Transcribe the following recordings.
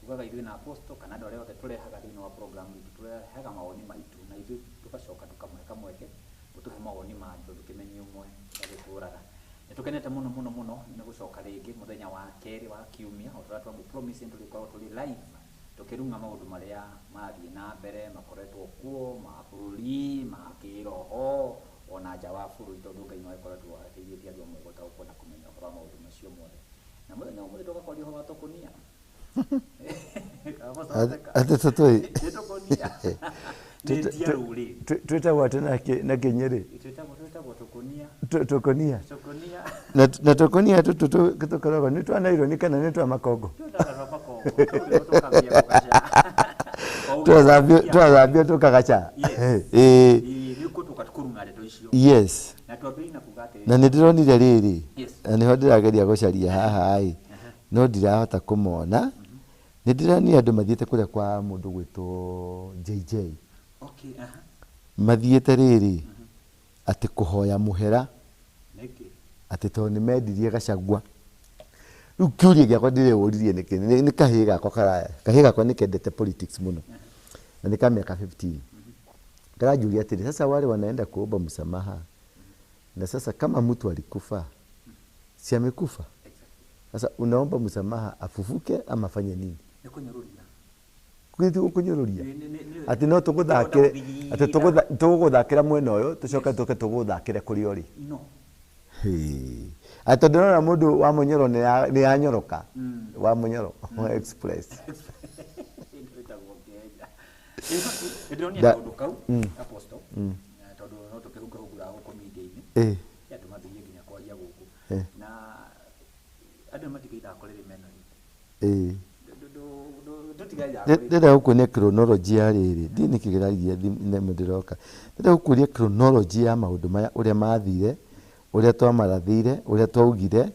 Tugaga ithuĩ na apostle kana andũ arĩa othe tũrehaga thĩinĩ wa program itũ, tũrehaga mawoni maitũ na ithuĩ tũgacoka tũkamũhe kamweke gũtũhe mawoni mangĩ tondũ kĩmenyi ũmwe gĩtũraga. Nĩ tũkenete mũno mũno mũno nĩ gũcoka rĩngĩ mũthenya wa kerĩ wa kiumia, o ta ũrĩa twamũ promise tũrĩkoragwo tũrĩ live tũkĩrung'a maũndũ marĩa marathiĩ na mbere, makoretwo kuo ma bũrũri, ma kĩroho ona nja wa bũrũri, tondũ Ngai no akoretwo ateithĩtie andũ amwe gũtaũkwo na kũmenya ũhoro wa maũndũ macio mothe. Na mũthenya wa ũmũthĩ tũgoka kwaria ũhoro wa tũkũnia. Atĩ tũtũĩ. Nĩ tũkũnia. Nĩ ndia rũrĩrĩ. Twĩtagwo atĩ na Kĩnyĩrĩ? Twĩtagwo tũkũnia. Tũkũnia. Tũkũnia. Na tũkũnia tũtũ tũkoragwo nĩ twa naironi kana nĩ twa makongo? Twĩtaga twa makongo. Tũu tũkambia kũgaca. Twathambio tũkagaca. Yes. Ĩĩ. Ĩĩ, nĩ ũkũtũka kũrung'a ndeto icio. Yes. Na twambĩrĩrie na kuga atĩrĩrĩ. Na nĩ ndĩronire rĩrĩ. Yes. Na nĩho ndĩrageria gũcaria haha ĩ, no ndirahota kũmona. Nĩ ndĩronire andũ mathiĩte kũrĩa kwa mũndũ gwĩtwo JJ. Okay, aha. Mathiĩte rĩrĩ atĩ kũhoya mũhera. Nĩkĩ? Atĩ tondũ nĩ mendirie Gachagua. Rĩu kĩũria gĩakwa ndĩreũririe nĩkĩ, nĩ kahĩĩ gakwa karaya. Kahĩĩ gakwa nĩ kendete politics mũno. Na nĩ ka mĩaka 15. Karanjũria atĩrĩ, sasa wale wanaenda kuomba msamaha. Na sasa kama mtu alikufa, si amekufa? Sasa unaomba msamaha afufuke ama afanye nini? Nĩ kũnyũrũria. Kwĩ kũnyũrũria. Nĩ- Atĩ no tũgũthakĩre, atĩ Ndĩrona tũgũgũthakĩra mwena ũyũ, tũcoke tũke tũgũthakĩre kũrĩa ũrĩ. No. Hĩ. Atĩ tondũ ndĩrona mũndũ wa mũnyoro nĩ yanyoroka. Wa mũnyoro express. Ĩtagwo Kenya. Nĩ ndĩronire kaũndũ kau, Apostle, na tondũ no tũkĩhungahunguraga gũkũ media-inĩ. Andũ mambĩrĩrie nginya kwaria gũkũ. Na andũ nĩ matiga ithako rĩrĩ menarĩo. Ndũtiga ithako rĩrĩ. Ndĩrenda gũkuonia chronology ya rĩrĩ. Ndiũĩ nĩkĩ kĩragia nĩmo ndĩroka. Ndĩrenda gũkuonia chronology ya maũndũ maya ũrĩa mathire, ũrĩa twamarathire, ũrĩa twaugire.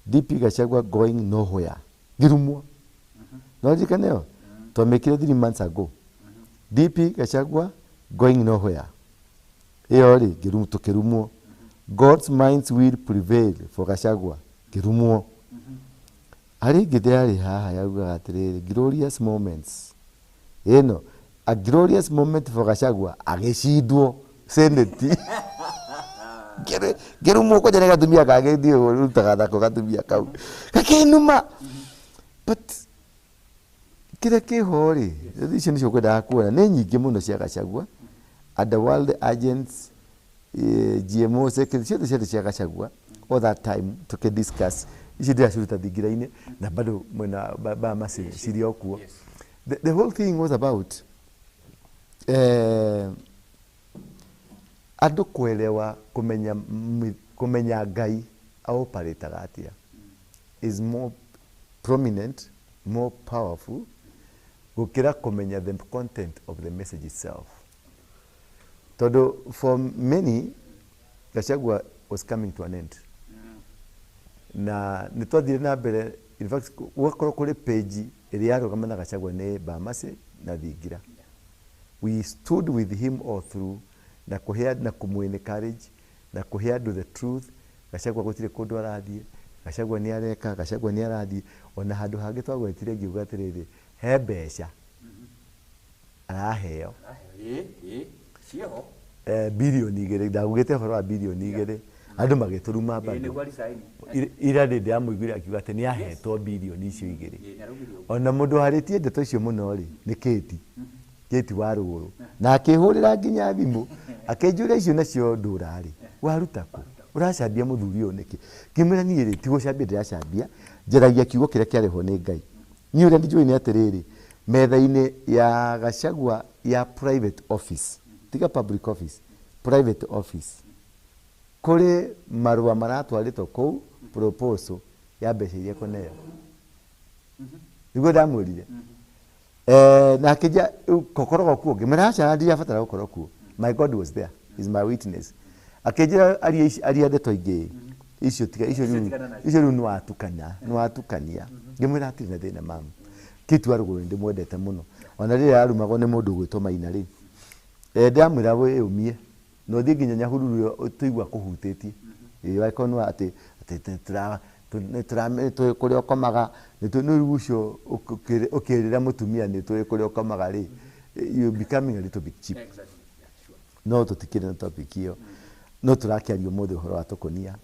DP Gachagua going nowhere. Ngĩrumwo. No ririkane ĩyo? Twamĩkire 3 months ago. DP Gachagua going nowhere. Ĩyo rĩ, tũkĩrumwo. God's minds will prevail for Gachagua. Ngĩrumwo. Harĩ ĩngĩ ndĩrarĩ haha yaugaga atĩrĩrĩ, glorious moments. Ĩno, a glorious moment for Gachagua, agĩcindwo Senate. Ngĩrumwo kwanja nĩ gatumia kangĩ ndiũĩ ũrutaga nako gatumia kau. Gakĩnuma. But kĩrĩa kĩho rĩ, icio nĩcio ngwendaga kuona, nĩ nyingĩ mũno cia Gachagua. Underworld agents, GMO secretary, ciothe ciarĩ cia Gachagua. All that time tũkĩ discuss ici ndĩraciruta thingira-inĩ na bado mwena ba maci cirĩ o kuo. The whole thing was about andũ kuelewa kũmenya Ngai aoperataga atĩa is more prominent, more powerful gũkĩra kũmenya the content of the message itself. Tondũ for many Gachagua was coming to an end. Na nĩ twathire na mbere, in fact gũgakorwo kũrĩ page ĩrĩa yarũgama na Gachagua nĩ Bamasi na Thingira. We stood with him all through na kũhe na kũmũ encourage na kũhe andũ the truth. Gachagua gũtirĩ kũndũ arathiĩ, Gachagua nĩ areka, Gachagua nĩ arathiĩ. Ona handũ hangĩ twagwetire ngiuga atĩrĩrĩ, he mbeca araheo. Ĩĩ, ĩĩ, ciĩho. Bilioni igĩrĩ, ndagugĩte ũhoro wa bilioni igĩrĩ, andũ magĩtũruma Ĩĩ, bado. nĩguo resign. Ira ndĩ ndĩramũiguire akiuga atĩ nĩ ahetwo bilioni icio igĩrĩ. Ĩĩ, nĩ araugire ũguo. Ona mũndũ warĩtie ndeto icio mũno rĩ, nĩ Kate. Kate wa Rũgũrũ. Na akĩhũrĩra nginya thimũ, akĩnjũria icio nacio ndũra rĩ, waruta kũ? Ũracambia mũthuri ũyũ nĩkĩ? Ngĩmwĩra niĩ rĩ, ti gũcambia ndĩracambia, njaragia kiugo kĩrĩa kĩarĩhwo nĩ Ngai. Niĩ ũrĩa njũĩ nĩ atĩrĩrĩ, metha-inĩ ya Gachagua ya private office, tiga public office, private office, kũrĩ marũa maratwarĩtwo kũu proposal ya mbeca iria ekũneo. Nĩguo ndamwĩrire. Na akĩnjia, rĩu gũkoragwo kuo, ngĩmwĩra aca ndirabatara gũkorwo kuo. My God was there, is my witness. Akĩnjĩra aria ici, aria ndeto ingĩ, icio tiga, icio rĩu, icio rĩu nĩwatukana, nĩwatukania. Ngĩmwĩra hatirĩ na thĩna mamu. Kate wa Rũgũrũ nĩndĩmwendete mũno. Ona rĩrĩa arumagwo nĩ mũndũ ũgwĩtwo Maina rĩ, ndĩramwĩra wĩyũmie, na ũthiĩ nginya Nyahururu ĩyo tũigua kũhutĩtie. Ĩĩ, angĩkorwo nĩ atĩ, atĩ Nĩ tũĩ kũrĩa ũkomaga, nĩ rĩu ũcio ũkĩrĩra mũtumia nĩ tũĩ kũrĩa ũkomaga rĩ, you becoming a little bit cheap. Exactly. Yeah, sure. No tũtikĩrĩ na topic ĩyo, no tũrakĩaria ũmũthĩ ũhoro wa tũkũnia.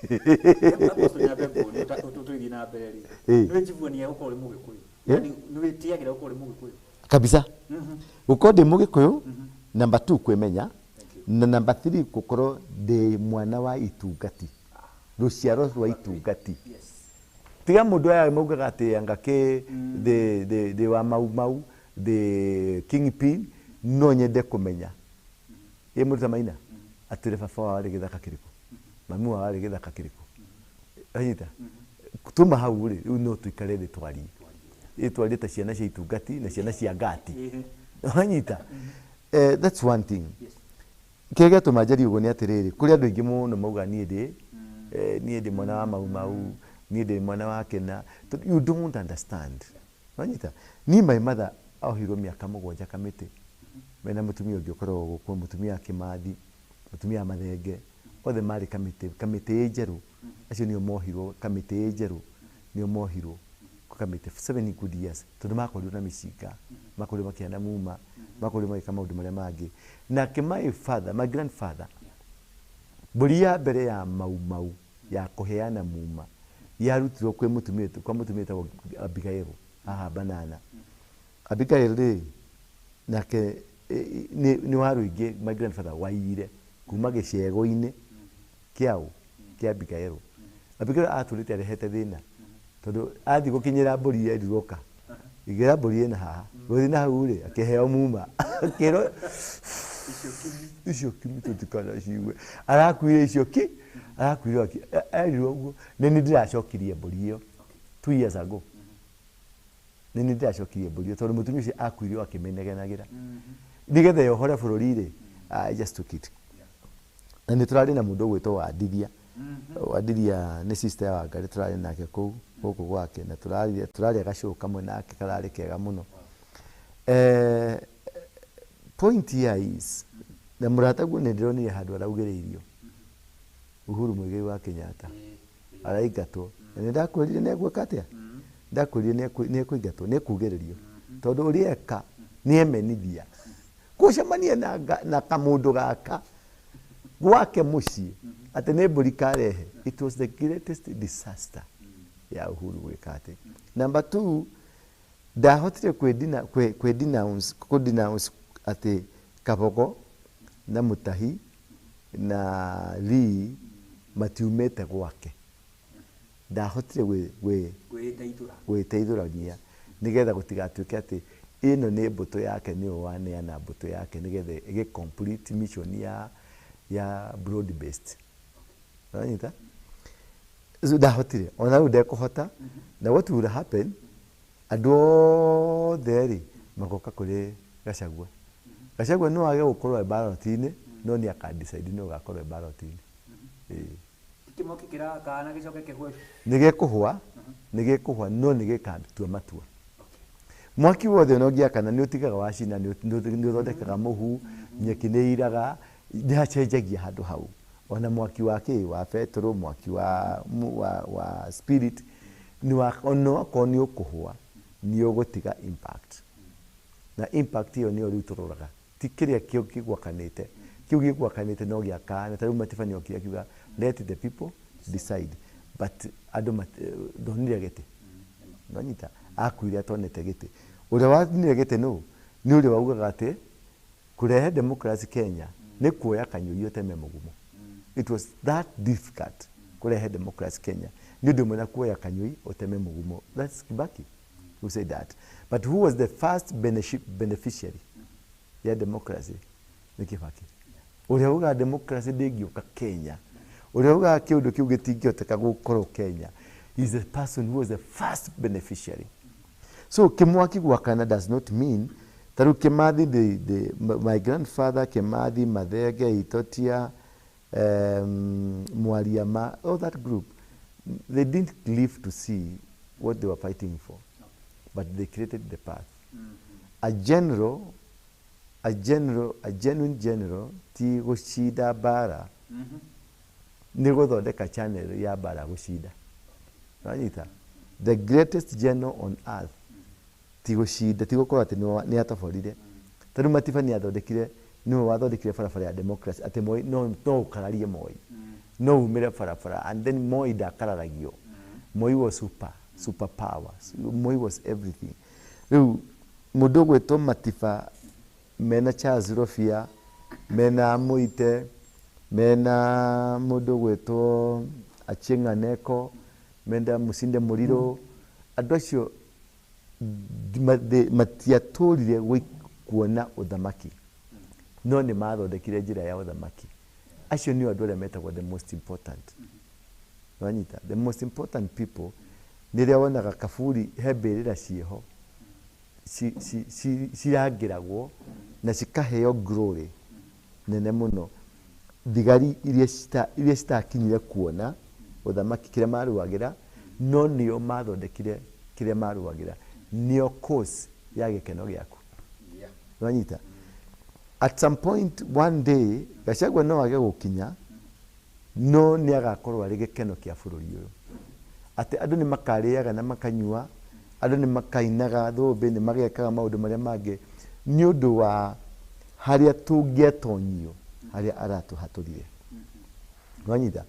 Apostle, nyambe ngũrie tũgĩthiĩ na mbere rĩ, nĩ wĩnjibuania gũkorwo ũrĩ Mũgĩkũyũ? Yani nĩ wĩtĩagĩra gũkorwo ũrĩ Mũgĩkũyũ? Kabisa, gũkorwo ndĩ Mũgĩkũyũ, number two kwĩmenya. Thank you. Na number three, gũkorwo ndĩ mwana wa itungati, rũciaro rwa itungati. Tiga mũndũ aya maugaga atĩ anga kĩ the wa Mau Mau, the kingpin, no nyende kũmenya ĩ mũndũ ta Maina atwĩre baba wao arĩ gĩthaka kĩrĩkũ, mami wao arĩ gĩthaka kĩrĩkũ. Anyita tuma hau rĩ, rĩu no tũikare thĩ twarie, ĩ twarie ta ciana cia itungati na ciana cia ngati. Anyita, that's one thing. Kĩrĩa gĩatũma njarie ũguo nĩ atĩrĩrĩ, kũrĩ andũ aingĩ mũno mauga niĩ ndĩ niĩ ndĩ mwana wa Mau Mau, niĩ ndĩ mwana wa Kena. Tondũ you don't understand. Wanyita, niĩ my mother ohirwo mĩaka 7 kamĩtĩ mena mũtumia ũngĩ ũkoragwo gũkũ, mũtumia wa Kĩmathi, mũtumia wa Mathenge, othe marĩ kamĩtĩ, kamĩtĩ ĩ njerũ. Acio nĩo mohirwo kamĩtĩ ĩ njerũ, nĩo mohirwo kamĩtĩ 7 good years, tondũ makorirwo na mĩcinga, makorirwo makĩana muma, makorirwo magĩka maũndũ marĩa mangĩ. Nake my father, my grandfather, mbũri ya mbere ya Mau Mau ya kũheana muma yarutirwo kwĩ mũtumia, kwa mũtumia wĩtagwo Abigail haha Banana. Abigail rĩ, nake nĩ wa rũingĩ. My grandfather waiyire kuma gĩcego-inĩ kĩaũ kĩa Abigail. Abigail atũrĩte arehete thĩna, tondũ athiĩ gũkinyĩra mbũri erirwo ka igĩra mbũri ĩna haha gũthiĩ na hau rĩ, akĩheo muma, akĩrwo Icio kimi. Icio kimi tũtikanacigue. Arakuire icio ki arakuire erirwo ũguo. Nĩ niĩ ndĩracokirie mbũri ĩyo 2 years ago, nĩ niĩ ndĩracokirie mbũri ĩyo, tondũ mũtumia ũcio akuire o akĩmĩnegenagĩra nĩgetha yohore bũrũri rĩ. I just took it. Na nĩ tũrarĩ na mũndũ ũgwĩtwo Wandithia. Wandithia nĩ sister ya Wangari, tũrarĩ nake kũu gũkũ gwake na tũrarĩa tũrarĩa gacũũ kamwe nake kararĩ kega mũno. Point here is, na mũrataguo nĩ ndĩronire handũ araugĩrĩirio Uhuru Muigai wa Kenyatta araingatwo, na nĩ ndakwĩrire nĩ egwĩka atĩa, ndakwĩrire nĩ ekũingatwo, nĩ ekugĩrĩrio, tondũ ũrĩa eka nĩ emenithia gũcemania na kamũndũ gaka gwake mũciĩ atĩ nĩ mbũri karehe. It was the greatest disaster ya Uhuru gwĩka atĩ. Number two, ndahotire kwĩ denounce atĩ Kabogo na Mutahi na Lee matiumĩte gwake. Ndahotire gwĩ Gwĩteithũra. Gwĩteithũrania nĩgetha gũtigatuĩke atĩ ĩno nĩ mbũtũ yake, nĩwe waneana mbũtũ yake nĩgetha ĩgĩ complete mission ya broad based. Ũranyita? So ndahotire, ona rĩu ndekũhota. Na what will happen, andũ othe rĩ magoka kũrĩ Gachagua. Gachagua no age gũkorwo e ballot-inĩ, no nĩ aka decide nĩ ũgakorwo e ballot-inĩ. Ĩĩ. Kĩmoki kĩrakana gĩcoke kĩhwe. Nĩ gĩkũhwa, nĩ gĩkũhwa, no nĩ gĩkatua matua. Mwaki wothe ona ũngĩakana nĩ ũtigaga wacina, nĩ ũthondekaga mũhu, nyeki nĩ iraga, nĩ hacenjagia handũ hau. Ona mwaki wa kĩ wa betũrũ, mwaki wa spirit nĩ wa, ona okorwo nĩ ũkũhwa, nĩ ũgũtiga impact, na impact ĩyo nĩyo rĩu tũroraga, ti kĩrĩa kĩo kĩgwakanĩte. Kĩu gĩgwakanĩte no gĩakana. Ta rĩu Matibani okire akiuga, "Let the people decide," but andũ ndonire gĩtĩ. Nonyita akuire atonete gĩtĩ. Ũrĩa wathire gĩtĩ nũ? Nĩ ũrĩa waugaga atĩ kũrehe democracy Kenya nĩ kuoya kanyũi ũteme mũgumo. It was that difficult kũrehe democracy Kenya, nĩ ũndũ ũmwe na kuoya kanyũi ũteme mũgumo. That's Kibaki who said that. But who was the first beneficiary ya democracy? Nĩ Kibaki. Ũrĩa ugaga democracy ndĩngĩũka Kenya, ũrĩa ugaga kĩũndũ kĩu gĩtingĩhoteka gũkorwo Kenya, is the person who was the first beneficiary. So kĩmwaki gwakana does not mean ta rĩu Kĩmathi, my grandfather Kĩmathi, Mathenge, Itotia, Mwariama, all that group, they didn't live to see what they were fighting for, but they created the path. A general, a genuine general ti gũcinda mbara, nĩ gũthondeka channel ya mbara gũcinda. Wanyita? The greatest general on earth ti gũcinda, ti gũkorwo atĩ nĩ atoborire. Tondũ Matiba nĩ athondekire, nĩwe wathondekire barabara ya democracy atĩ Moi no ũkararie Moi. No umĩre barabara and then Moi ndakararagio. Moi was super power. Moi was everything. Rĩu mũndũ ũgwĩtwo Matiba mena Charles Rofia, mena Muite, mena mũndũ ũgwĩtwo Achieng' Aneko, mena Musinde Mũrirũ, andũ acio matiatũrire kuona ũthamaki, no nĩ mathondekire njĩra ya ũthamaki. Acio nĩo andũ arĩa metagwo the most important. Wanyita? The most important people nĩ rĩrĩa wonaga kaburi he mbĩrĩra ciĩho cirangĩragwo na cikaheo glory nene mũno. Thigari iria citakinyire kuona ũthamaki kĩrĩa marũagĩra, no nĩo mathondekire kĩrĩa marũagĩra, nĩo cause ya gĩkeno gĩaku. Wanyita? At some point one day Gachagua no age gũkinya, no nĩ agakorwo arĩ gĩkeno kĩa bũrũri ũyũ. Atĩ andũ nĩ makarĩaga na makanyua, andũ nĩ makainaga thũmbĩ, nĩ magekaga maũndũ marĩa mangĩ nĩ ũndũ wa harĩa tũngĩatonyio, harĩa aratũhatũrire. Wanyita?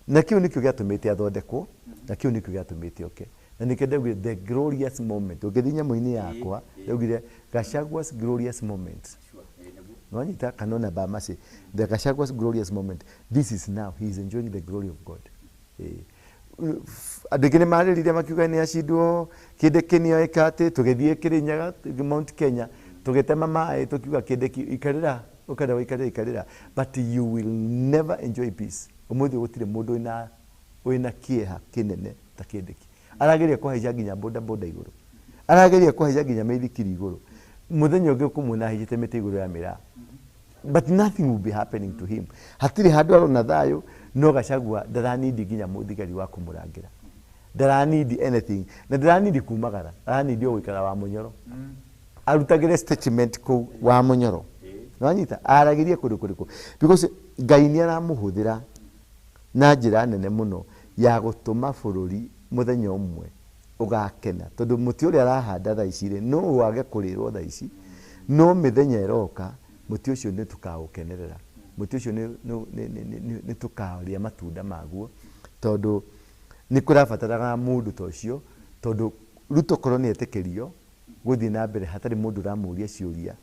Na kĩu nĩkĩo gĩatũmĩte athondekwo, na kĩu nĩkĩo gĩatũmĩte oke. Na nĩkĩo ndaugire the glorious moment. Ũngĩthiĩ nyamũ-inĩ yakwa, ndaugire Gachagua's glorious moment. Wanyita? Kana ona Bamasi, the Gachagua's glorious moment. This is now, he is enjoying the glory of God. Andũ aingĩ nĩ marĩrire makiuga nĩ acindwo, Kindiki nĩ oĩka atĩ, tũgĩthiĩ Kĩrĩnyaga, Mount Kenya, tũgĩtema maĩ, tũkiuga Kindiki, ikarĩra, ũkenda gũikarĩra, ikarĩra. But you will never enjoy peace. Ũmũthĩ gũtirĩ mũndũ wĩna kĩeha kĩnene ta Kindiki. Arageria kũhaica nginya boda boda igũrũ. Arageria kũhaica nginya mĩithikiri igũrũ. Mũthenya ũngĩ ũkũmuona ahaicĩte mĩtĩ igũrũ ya mĩraa. But nothing will be happening to him. Hatirĩ handũ arona thayũ, no Gachagua ndaranindi nginya mũthigari wa kũmũrangĩra. Ndaranindi anything. Na ndaranindi kumagara. Aranindi o gũikara wa mũnyoro. Arutagĩre statement kũu wa mũnyoro. Nĩwanyita? Aragĩrie kũndũ kũrĩkũ. Because Ngai nĩ aramũhũthĩra na njĩra nene mũno ya gũtũma bũrũri mũthenya ũmwe ũgakena. Tondũ mũtĩ ũrĩa arahanda thaa ici rĩ, no wage kũrĩrwo thaa ici, no mĩthenya ĩroka mũtĩ ũcio nĩ tũkaũkenerera. Mũtĩ ũcio nĩ tũkarĩa matunda maguo, tondũ nĩ kũrabataraga mũndũ ta ũcio, tondũ Ruto korwo nĩ etĩkĩrio gũthiĩ na mbere hatarĩ mũndũ ũramũria ciũria,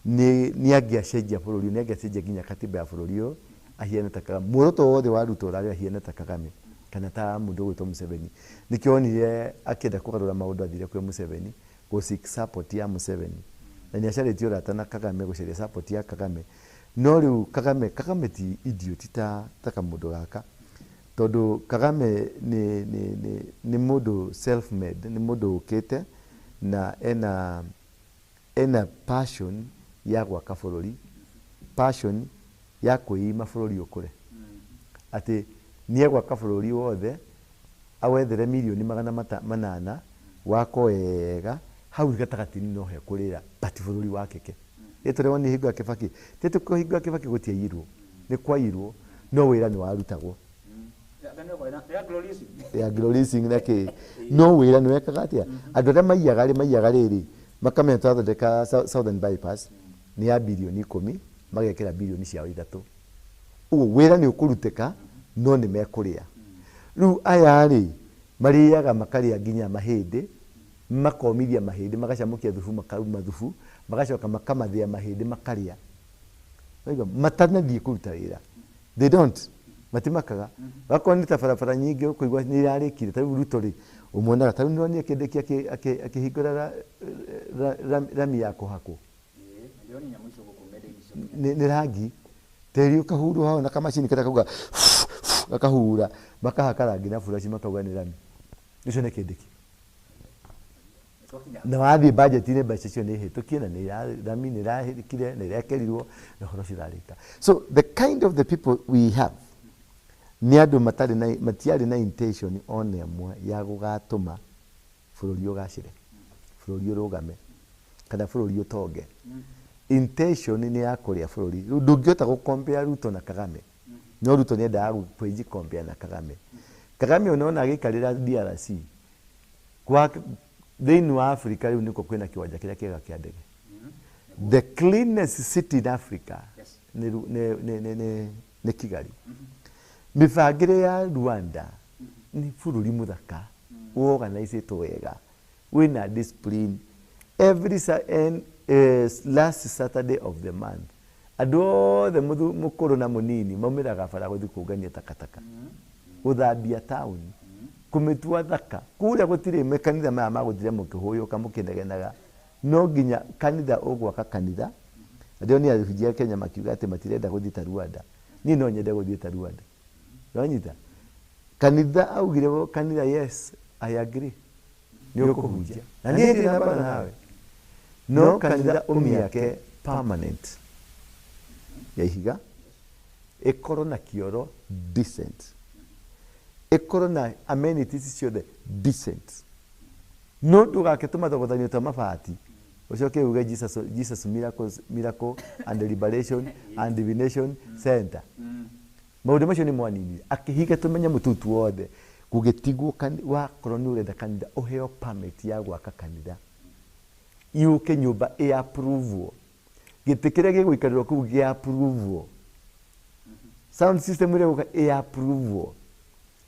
nĩ angĩacenjia bũrũri, nĩ angĩacenjia nginya katiba ya bũrũri ũyũ ahiane ta Kagame. Muoroto wothe wa Ruto ũrarĩ ahiane ta Kagame kana ta mũndũ ũgwĩtwo Museveni. Nĩkĩo wonire akĩenda kũgarũra maũndũ athire kwĩ Museveni gũ seek support ya Museveni. Na nĩ acarĩtie ũrata na Kagame gũcaria support ya Kagame. No rĩu Kagame ti idiot ta kamũndũ gaka. Tondũ Kagame nĩ mũndũ self made, nĩ mũndũ ũkĩte na ena passion ya gwaka bũrũri, passion ya kwĩima bũrũri ũkũre. Atĩ nĩ egwaka bũrũri wothe awethere mirioni magana manana wako wega, hau gatagatĩ-inĩ no hekũrĩra, but bũrũri wakĩke. Ĩ tũrĩ wonire hingo ya Kibaki, ti atĩ hingo ya Kibaki gũtiaiyirwo, nĩ kwaiyirwo, no wĩra nĩ warutagwo. Ya gloriousing na kĩ, no wĩra nĩ wekaga atĩa? Andũ arĩa maiyaga rĩ, maiyaga rĩrĩ, makamenya twathondeka Southern Bypass nĩ ya birioni 10, magekĩra birioni ciao 3. Ũguo wĩra nĩ ũkũrutĩka, no nĩ mekũrĩa. Rĩu aya rĩ, marĩaga makarĩa nginya mahĩndĩ, makomithia mahĩndĩ, magacamũkia thubu, makauma thubu, magacoka makamathĩa mahĩndĩ makarĩa. Waigua, matanathiĩ kũruta wĩra. They don't. Matimakaga. Wakorwo nĩ ta barabara nyingĩ ũkũigua nĩ irarĩkire, ta rĩu Ruto rĩ, ũmuonaga, ta rĩu nĩwonire Kindiki akĩhingũra rami ya kũhakwo. Nĩ rangi. Tĩri ũkahurwo hau na kamacini karĩa kauga gakahura, makahaka rangi na buraci makauga nĩ rami. Ũcio nĩ Kindiki. Na wathiĩ budget-inĩ mbeca icio nĩ hĩtũkie na nĩ rami nĩ ĩrahĩtũkire, nĩ ĩrekerirwo, na ũhoro ũcio ũrarĩka. So the kind of the people we have nĩ andũ matarĩ na, matiarĩ na intention ona ĩmwe ya gũgatũma bũrũri ũgacĩre, bũrũri ũrũgame, kana bũrũri ũtonge. Intention nĩ ya kũrĩa bũrũri. Rĩu ndũngĩhota gũ compare Ruto na Kagame. No Ruto nĩ endaga kwĩji compare na Kagame. Kagame unaona agĩikarĩra DRC kwa thĩinĩ wa Africa rĩu nĩkuo kwĩna kĩwanja kĩrĩa kĩega kĩa ndege. The cleanest city in Africa. Yes. Nĩ Kigali. Mĩbangĩre ya Rwanda nĩ bũrũri mũthaka, organizĩtwo wega, wĩna discipline. Every and, last Saturday of the month andũ othe mũkũrũ na mũnini maumĩraga bara gũthiĩ kũngania takataka, gũthambia taũni, kũmĩtua thaka. Kũrĩa gũtirĩ makanitha maya ma gũthiĩ mũkĩhũyũka mũkĩnegenaga. No nginya kanitha ũgwaka kanitha. Ndio ni ahunjia a Kenya makiuga atĩ matirenda gũthiĩ ta Rwanda. Niĩ no nyende gũthiĩ ta Rwanda. Nĩwanyita? Kanitha augire kanitha, yes, I agree, nĩ ũkũhunjia na niĩ ndirĩ na mbara nawe, no kanitha ũmĩake permanent ya ihiga, ĩkorwo na kĩoro decent, ĩkorwo na amenities ciothe decent, no ndũgake tũmathogothanio twa mabati ũcoke uge Jesus, Jesus miracles, miracle and liberation and divination center. Maũndũ macio nĩ mwaninire akĩhinga tũmenyamũ tũu tuothe gũgĩtigwo. Wakorwo nĩ ũrenda kanitha, ũheo permit ya gwaka kanitha, yũke nyũmba ĩ approve, gĩtĩ kĩrĩa gĩgũikarĩrwo kũu gĩa approve, sound system ĩrĩa ĩgũka ĩ approve,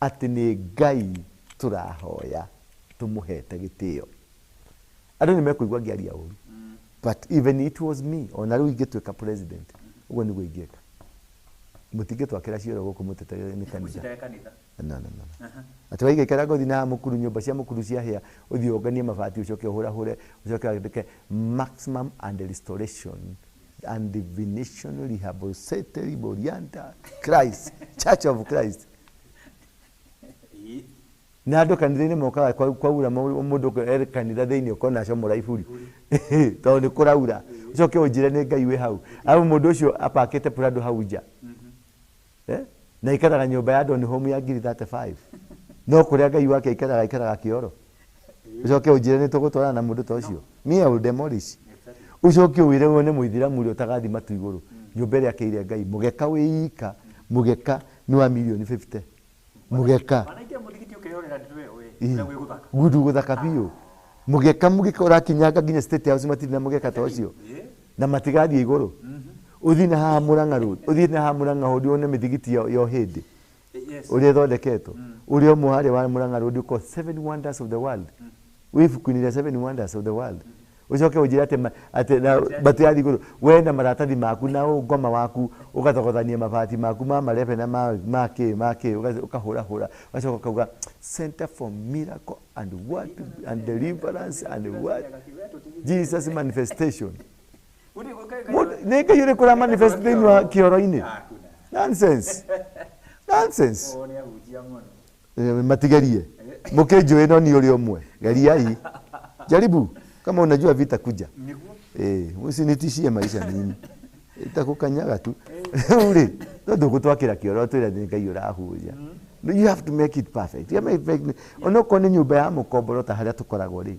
atĩ nĩ Ngai tũrahoya tũmũhete gĩtĩo. Andũ nĩ mekũigua ngĩaria ũru, but even it was me, ona rĩu ingĩtuĩka president, ũguo nĩguo ingĩka. Mũtingĩtwakĩra cioro gũkũ mũtete nĩ kanitha. Mũcitae kanitha. No, no, no. Atĩ waikaikara ngothi na mũkuru, nyũmba cia mũkuru ciahĩa, ũthiĩ ũnganie mabati, ũcoke ũhũrahũre, ũcoke wandĩke maximum and restoration and divination rehabilitation Oriental Christ Church of Christ. Na andũ kanitha-inĩ mokaga kwaura, mũndũ ere kanitha thĩinĩ ũkona acomora iburi tondũ nĩ kũraura, ũcoke ũnjĩre nĩ Ngai wĩ hau. Arabu mũndũ ũcio apakĩte Prado hau nja. Eh? Na ikaraga nyũmba ya Don Home ya ngiri 35, no kũrĩa Ngai wake aikaraga, aikaraga kĩoro. Ũcoke ũnjĩre nĩ tũgũtwarana na mũndũ ta ũcio? Me, I will demolish. Ũcoke ũwĩre wone mũithiramu ũrĩa ũtagathi matu igũrũ nyũmba ĩrĩa akĩire Ngai, mũgeka wĩ ika, mũgeka nĩ wa mirioni 50 mũgeka. Wanaingĩra mũthigiti ũkerorera ndĩwe we ũrĩa wĩ gũthaka. Gundu gũthaka biũ. Mũgeka, mũgeka ũrakinyanga nginya State House matirĩ na mũgeka ta ũcio na matigathiĩ igũrũ. Ũthiĩ na haha Mũrang'a Road, ũthiĩ na haha Mũrang'a Road wone mĩthigiti ya ũhĩndĩ ũrĩa ĩthondeketwo, ũrĩa ũmwe harĩa wa Mũrang'a Road ũkorwo Seven Wonders of the World, wĩ ibuku-inĩ rĩa Seven Wonders of the World. Ũcoke ũnjĩre atĩ atĩ na matirathiĩ igũrũ, we na maratathi maku na ngoma waku ũgathogothania mabati maku ma marebe na ma kĩ ma kĩ, ũkahũrahũra, ũgacoka ũkauga Center for Miracle and what and Deliverance and what Jesus Manifestation. Nĩ Ngai ũrĩkũ ũra manifest thĩinĩ wa kĩoro-inĩ? Nonsense, nonsense. Nĩ ahunjia mũno. Matigerie mũkĩnjũĩ, no ni ũrĩ ũmwe. Geriai, jaribu kama unajua vita kuja. Nĩguo. Usinitishie maisha, mimi itakukanyaga tu. Rĩu rĩ, no ndũgũtwakĩra kĩoro twĩre nĩ Ngai ũrahunjia. No, you have to make it perfect. You make it, onokorwo nĩ nyũmba ya mũkomboro ta harĩa tũkoragwo rĩ,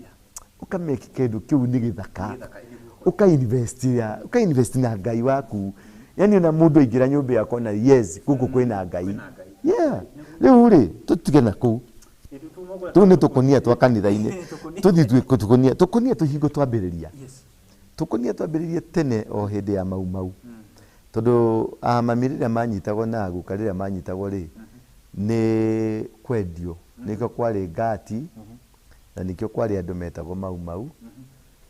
ũkamake kĩndũ kĩu nĩ gĩthaka. Gĩthaka, nĩguo. Ũkainvest ya ũkainvest na Ngai waku, yani ona mũndũ aingĩra nyũmba yakwa ona yes, gũkũ kwĩna Ngai. Kwĩna Ngai. Yeah, rĩu rĩ, tũtige na kũu. Tũu nĩ tũkũnia twa kanitha-inĩ. Tũkũnia. Tũthiĩ tũkũnia, tũkũnia tũhingo twambĩrĩria. Tũkũnia twambĩrĩrie tene o hĩndĩ ya Mau Mau, tondũ mami rĩrĩa manyitagwo na guka rĩrĩa manyitagwo rĩ, nĩ kwendio, nĩkĩo kwarĩ ngati na nĩkĩo kwarĩ andũ metagwo Mau Mau.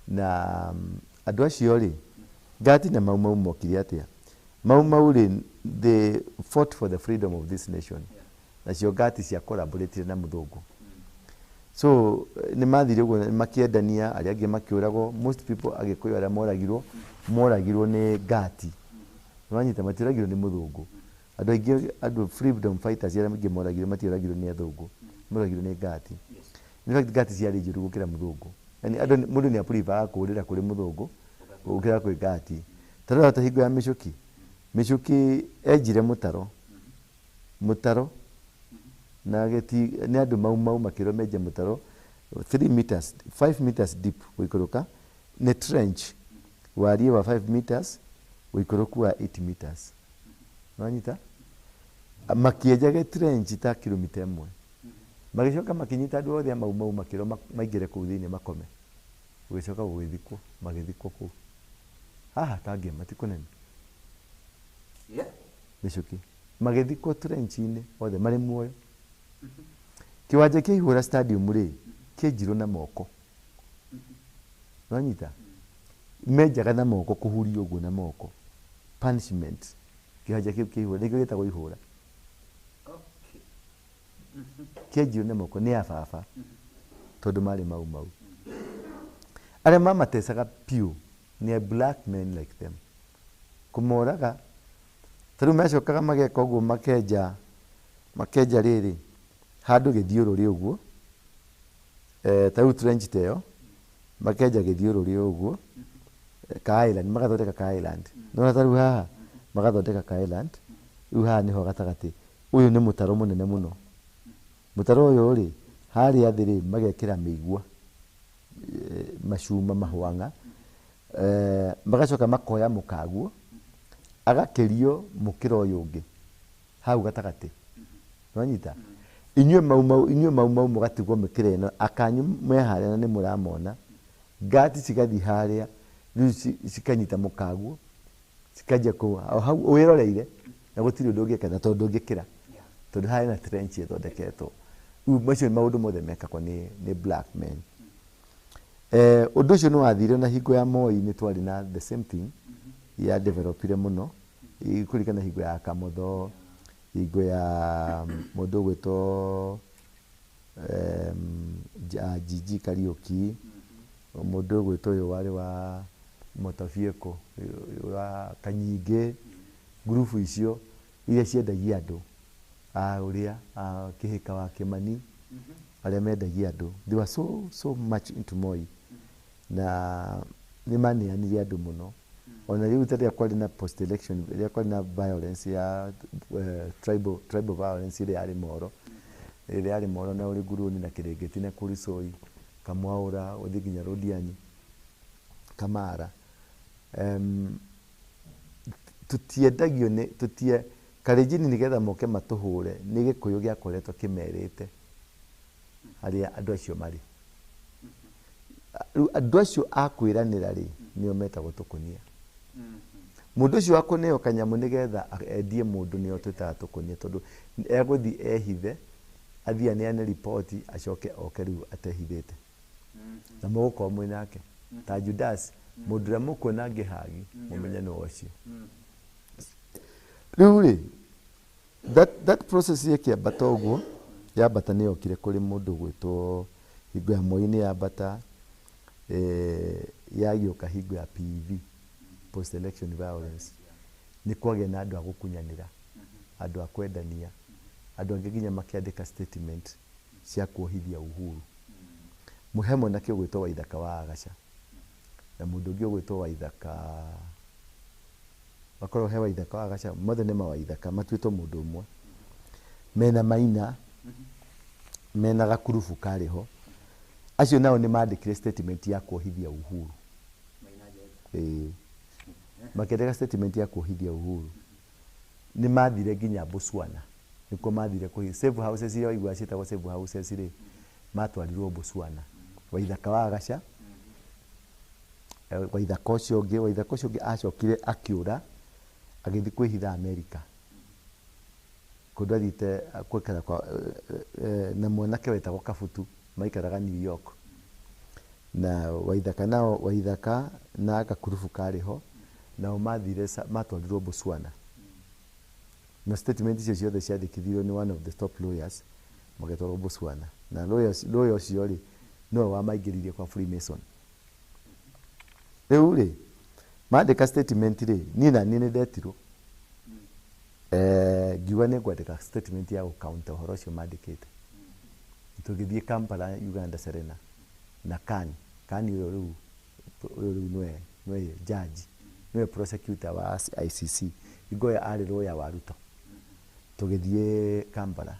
Na andũ acio rĩ, ngati na Mau Mau mokire atĩa? Mau Mau rĩ, they fought for the freedom of this nation. Nacio ngati cia collaborate na mũthũngũ, so nĩ mathire ũguo makĩendania, arĩa angĩ makĩũragwo. Most people Agĩkũyũ arĩa moragirwo, moragirwo nĩ ngati. Nĩwanyita? Matioragirwo nĩ mũthũngũ. Andũ aingĩ, andũ freedom fighters arĩa aingĩ moragirwo, matioragirwo nĩ athũngũ, moragirwo nĩ ngati. In fact, ngati ciarĩ njũru gũkĩra mũthũngũ. Yani andũ, mũndũ nĩ aprefer kũũrĩra kũrĩ mũthũngũ gũkĩra kwĩ ngati. Tarora ta hingo ya Mĩcũki, Mĩcũki enjire mũtaro, mũtaro na gĩti nĩ andũ Mau Mau makĩrwo menje mũtaro 3 meters, 5 meters deep gũikũrũka, nĩ trench wariĩ wa 5 meters, ũikũrũku wa 8 meters. Nĩwanyita? Makĩenja gĩ trench ta kilomita 1. Magĩcoka makĩnyita andũ othe a Mau Mau makĩrwo maingĩre kũu thĩinĩ makome. Gũgĩcoka gũgĩthikwo, magĩthikwo kũu. Haha Kangema ti kũnene. Mĩcũkĩ. Magĩthikwo trench-inĩ othe marĩ muoyo. Kĩwanja kĩa Ihũra stadium rĩ, kĩenjirwo na moko. Nĩwanyita? Menjaga na moko kũhuria ũguo na moko. Punishment. Kĩwanja kĩu kĩa Ihũra, nĩkĩo gĩtagwo Ihũra. Kĩenjirwo na moko nĩ a baba tondũ marĩ Mau Mau. Arĩa mamatecaga piũ nĩ a black men like them. Kũmoraga, ta rĩu macokaga mageka ũguo makenja, makenja rĩrĩ, handũ gĩthiũrũrĩ ũguo, ta rĩu trench ta ĩyo, makenja gĩthiũrũrĩ ũguo, ka island, magathondeka ka island. Nĩwona ta rĩu haha, magathondeka ka island, rĩu haha nĩho gatagatĩ. Ũyũ nĩ mũtaro mũnene mũno. Mũtaro ũyũ rĩ, harĩa thĩ rĩ, magekĩra mĩigua, macuma mahwang'a, magacoka makoya mũkaguo, agakĩrio mũkĩra ũyũ ũngĩ, hau gatagatĩ. Nĩwanyita? Inyuĩ Mau Mau, inyuĩ Mau Mau mũgatigwo mĩkĩra ĩno, akanyu me harĩa na nĩ mũramona, ngati cigathiĩ harĩa, rĩu cikanyita mũkaguo, cikanjia kũ, o hau wĩroreire, na gũtirĩ ũndũ ũngĩka, na tondũ ndũngĩkĩra, tondũ harĩa na trench ĩthondeketwo. Rĩu macio nĩ maũndũ mothe mekagwo nĩ black men. Ũndũ ũcio nĩ wathire na hingo ya Moi nĩ twarĩ na the same thing, ya developire mũno, kũringana hingo ya Kamotho, hingo ya mũndũ ũgwĩtwo Gigi Kariũki, mũndũ ũgwĩtwo ũyũ warĩ wa Motabieko, wa Kanyingĩ, ngurubu icio iria ciendagia andũ a ũrĩa a Kĩhĩka wa Kĩmani, arĩa mendagia andũ. They were so, so much into Moi. Na nĩ maneanire andũ mũno. Ona rĩu ta rĩrĩa kwarĩ na post election, rĩrĩa kwarĩ na violence ya tribal violence ĩrĩa yarĩ Moro, ĩrĩa yarĩ Moro na Ũrĩnguruni na Kĩrĩngĩti na Kurisoi, Kamwaũra, ũthiĩ nginya Rũdiani, Kamara. Tũtiendagio nĩ, tũtie, Kalenjin nĩgetha moke matũhũre, nĩ Gĩkũyũ gĩakoretwo kĩmerĩte harĩa andũ acio marĩ. Rĩu andũ acio a kwĩranĩra rĩ, nĩo metagwo tũkũnia. Mũndũ ũcio wa kũneo kanyamũ nĩgetha endie mũndũ nĩo twĩtaga tũkũnia, tondũ egũthiĩ ehithe, athiĩ aneane riboti, acoke oke rĩu atehithĩte. Na mũgũkorwo mwĩ nake. Ta Judas, mũndũ ũrĩa mũkuona ngĩhagi, mũmenye nĩ ũcio. Rĩu rĩ, that process ĩkĩambata ũguo, yambata nĩ yokire kũrĩ mũndũ ũgwĩtwo hingo ya Moi nĩ yambata, yagĩũka hingo ya PEV, post election violence. Nĩ kwagĩa na andũ a gũkunyanĩra, andũ a kwendania, andũ angĩ nginya makĩandĩka statement cia kuohithia Uhuru. He mwanake ũgwĩtwo Waithaka wa Agaca, na mũndũ ũngĩ ũgwĩtwo Waithaka, makorwo he Waithaka wa Agaca, mothe nĩ mawaithaka, matuĩtwo mũndũ ũmwe. Mena Maina, mena gakurubu karĩ ho. Acio nao nĩ mandĩkire statement ya kuohithia Uhuru. Makĩandĩka statement ya kuohithia Uhuru. Nĩ mathire nginya Botswana. Nĩkuo mathire kũhi safe houses iria waiguaga ciĩtagwo safe houses rĩ, matwarirwo Botswana. Waithaka wa Agaca, Waithaka ũcio ũngĩ, Waithaka ũcio ũngĩ acokire akĩũra, agĩthiĩ kwĩhitha Amerika. Kũndũ athiĩte gwĩkara kwa, na mwanake wetagwo Kabutu, maikaraga New York. Na Waithaka nao, Waithaka na gakurubu karĩ ho, nao mathire, matwarirwo Botswana. Na statement icio ciothe ciandĩkithirio nĩ one of the top lawyers, magĩtwarwo Botswana. Na lawyer ũcio rĩ, nĩwe wamaingĩririe kwa Freemason. Rĩu rĩ, mandĩka statement rĩ, niĩ na niĩ nĩ ndetirwo. Ngiuga nĩ ngwandĩka statement ya gũ-counter ũhoro ũcio mandĩkĩte. Tũgĩthiĩ Kampala, Uganda, Serena na Khan. Khan ũyũ rĩu, ũyũ rĩu nĩwe judge, nĩwe prosecutor wa ICC. Hingo ĩyo arĩ lawyer wa Ruto. Tũgĩthiĩ Kampala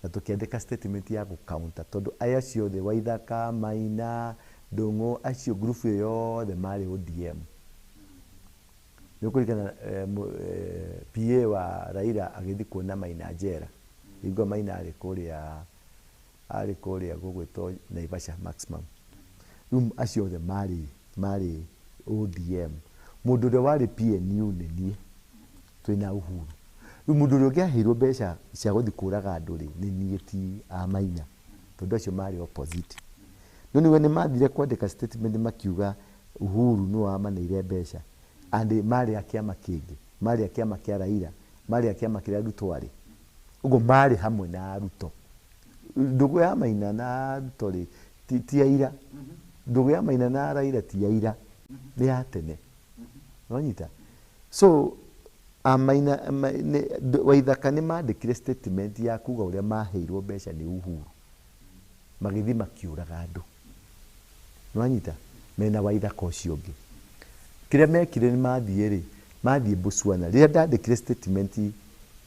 na tũkĩandĩka statement ya gũ-counter tondũ aya acio othe Waithaka, Maina, Ndung'u, acio group ĩyo yothe marĩ ODM. Nĩ ũkũririkana PA wa Raila agĩthiĩ kuona Maina njera. Hingo Maina arĩ kũrĩa Arĩ kũrĩa gũgwĩtwo Naivasha Maximum. Rĩu acio othe marĩ ODM. Mũndũ ũrĩa warĩ PNU nĩ niĩ, twĩna Uhuru. Rĩu mũndũ ũrĩa ũngĩaheirwo mbeca cia gũthiĩ kũraga andũ rĩ, nĩ niĩ, ti a Maina, tondũ acio marĩ opposite. No nĩguo nĩ mathire kwandĩka statement makiuga Uhuru nĩwe wamaneire mbeca, and marĩ a kĩama kĩngĩ, marĩ a kĩama kĩa Raila, marĩ a kĩama kĩrĩa Ruto arĩ. Ũguo marĩ hamwe na Ruto. Ndũgũ ya Maina na Ruto rĩ, ti ya ira. Ndũgũ ya Maina na Raila ti ya ira, nĩ ya tene. Wanyita? So Maina Waithaka nĩ mandĩkire statement ya kuga ũrĩa maheirwo mbeca nĩ Uhuru, magĩthiĩ makĩũraga andũ. Nĩwanyita? Mena Waithaka ũcio ũngĩ. Kĩrĩa mekire nĩ mathiĩ rĩ, mathiĩ Botswana. Rĩrĩa ndandĩkire statement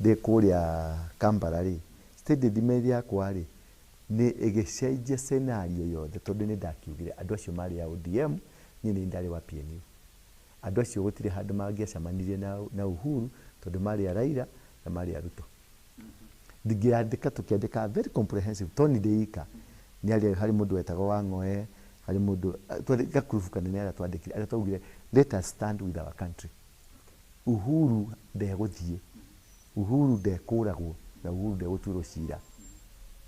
ndĩ kũrĩa Kampala rĩ, statement yakwa rĩ, nĩ ĩgĩcenjia scenario yothe, tondũ nĩ ndakiugire andũ acio marĩ a ODM, niĩ nĩ ndarĩ wa PNU. Andũ acio gũtirĩ handũ mangĩacemanirie na Uhuru, tondũ marĩ a Raila na marĩ a Ruto. Ndingĩandĩka, tũkĩandĩka very comprehensive, to ni ndĩ ika. Nĩ harĩ mũndũ wetagwo Wang'oe, harĩ mũndũ gakurubu kanene arĩa twandĩkire, arĩa twaugire let us stand with our country. Uhuru ndegũthiĩ, Uhuru ndekũragwo, na Uhuru ndegũtuĩrwo cira.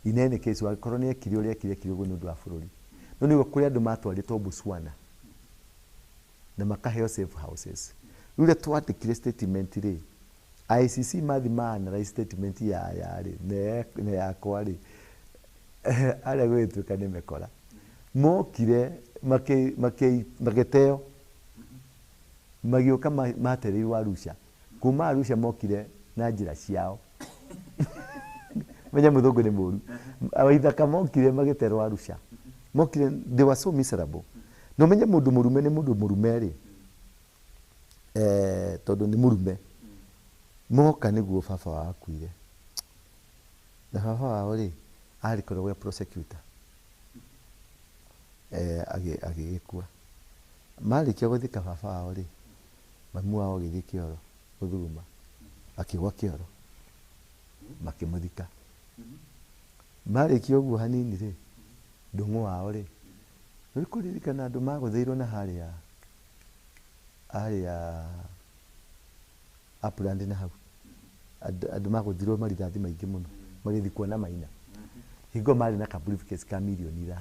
In any case, angĩkorwo nĩ ekire ũrĩa ekire, ekire ũguo nĩ ũndũ wa bũrũri. No nĩguo kũrĩ andũ matwarĩtwo Botswana na makaheo safe houses. Rĩu rĩrĩa twandĩkire statement rĩ, ICC mathi ma analyze statement ya aya rĩ, na yakwa rĩ, arĩa gũgĩtuĩka nĩ mekora. Mokire magĩteo, magĩũka matereirwo Arusha. Kuma Arusha mokire na njĩra ciao. Menya mũthũngũ nĩ mũru. Waithaka mokire magĩterwo Arusha. Mokire, they were so miserable. No menye mũndũ mũrume nĩ mũndũ mũrume rĩ, tondũ nĩ mũrume. Moka nĩguo baba wao akuire. Na baba wao rĩ, arĩ koragwo e prosecutor. Agĩgĩkua. Marĩkia gũthika baba wao rĩ, mamu wao agĩthiĩ kĩoro gũthuguma, akĩgwa kĩoro, makĩmũthika. Marĩkia ũguo hanini rĩ, ndũng'ũ wao rĩ, nĩ kũririkana andũ magũthĩirwo na harĩa Upland na hau. Andũ magũthirwo marithathi maingĩ mũno, magĩthikwo na Maina. Hingo marĩ na ka briefcase ka mirioni 5.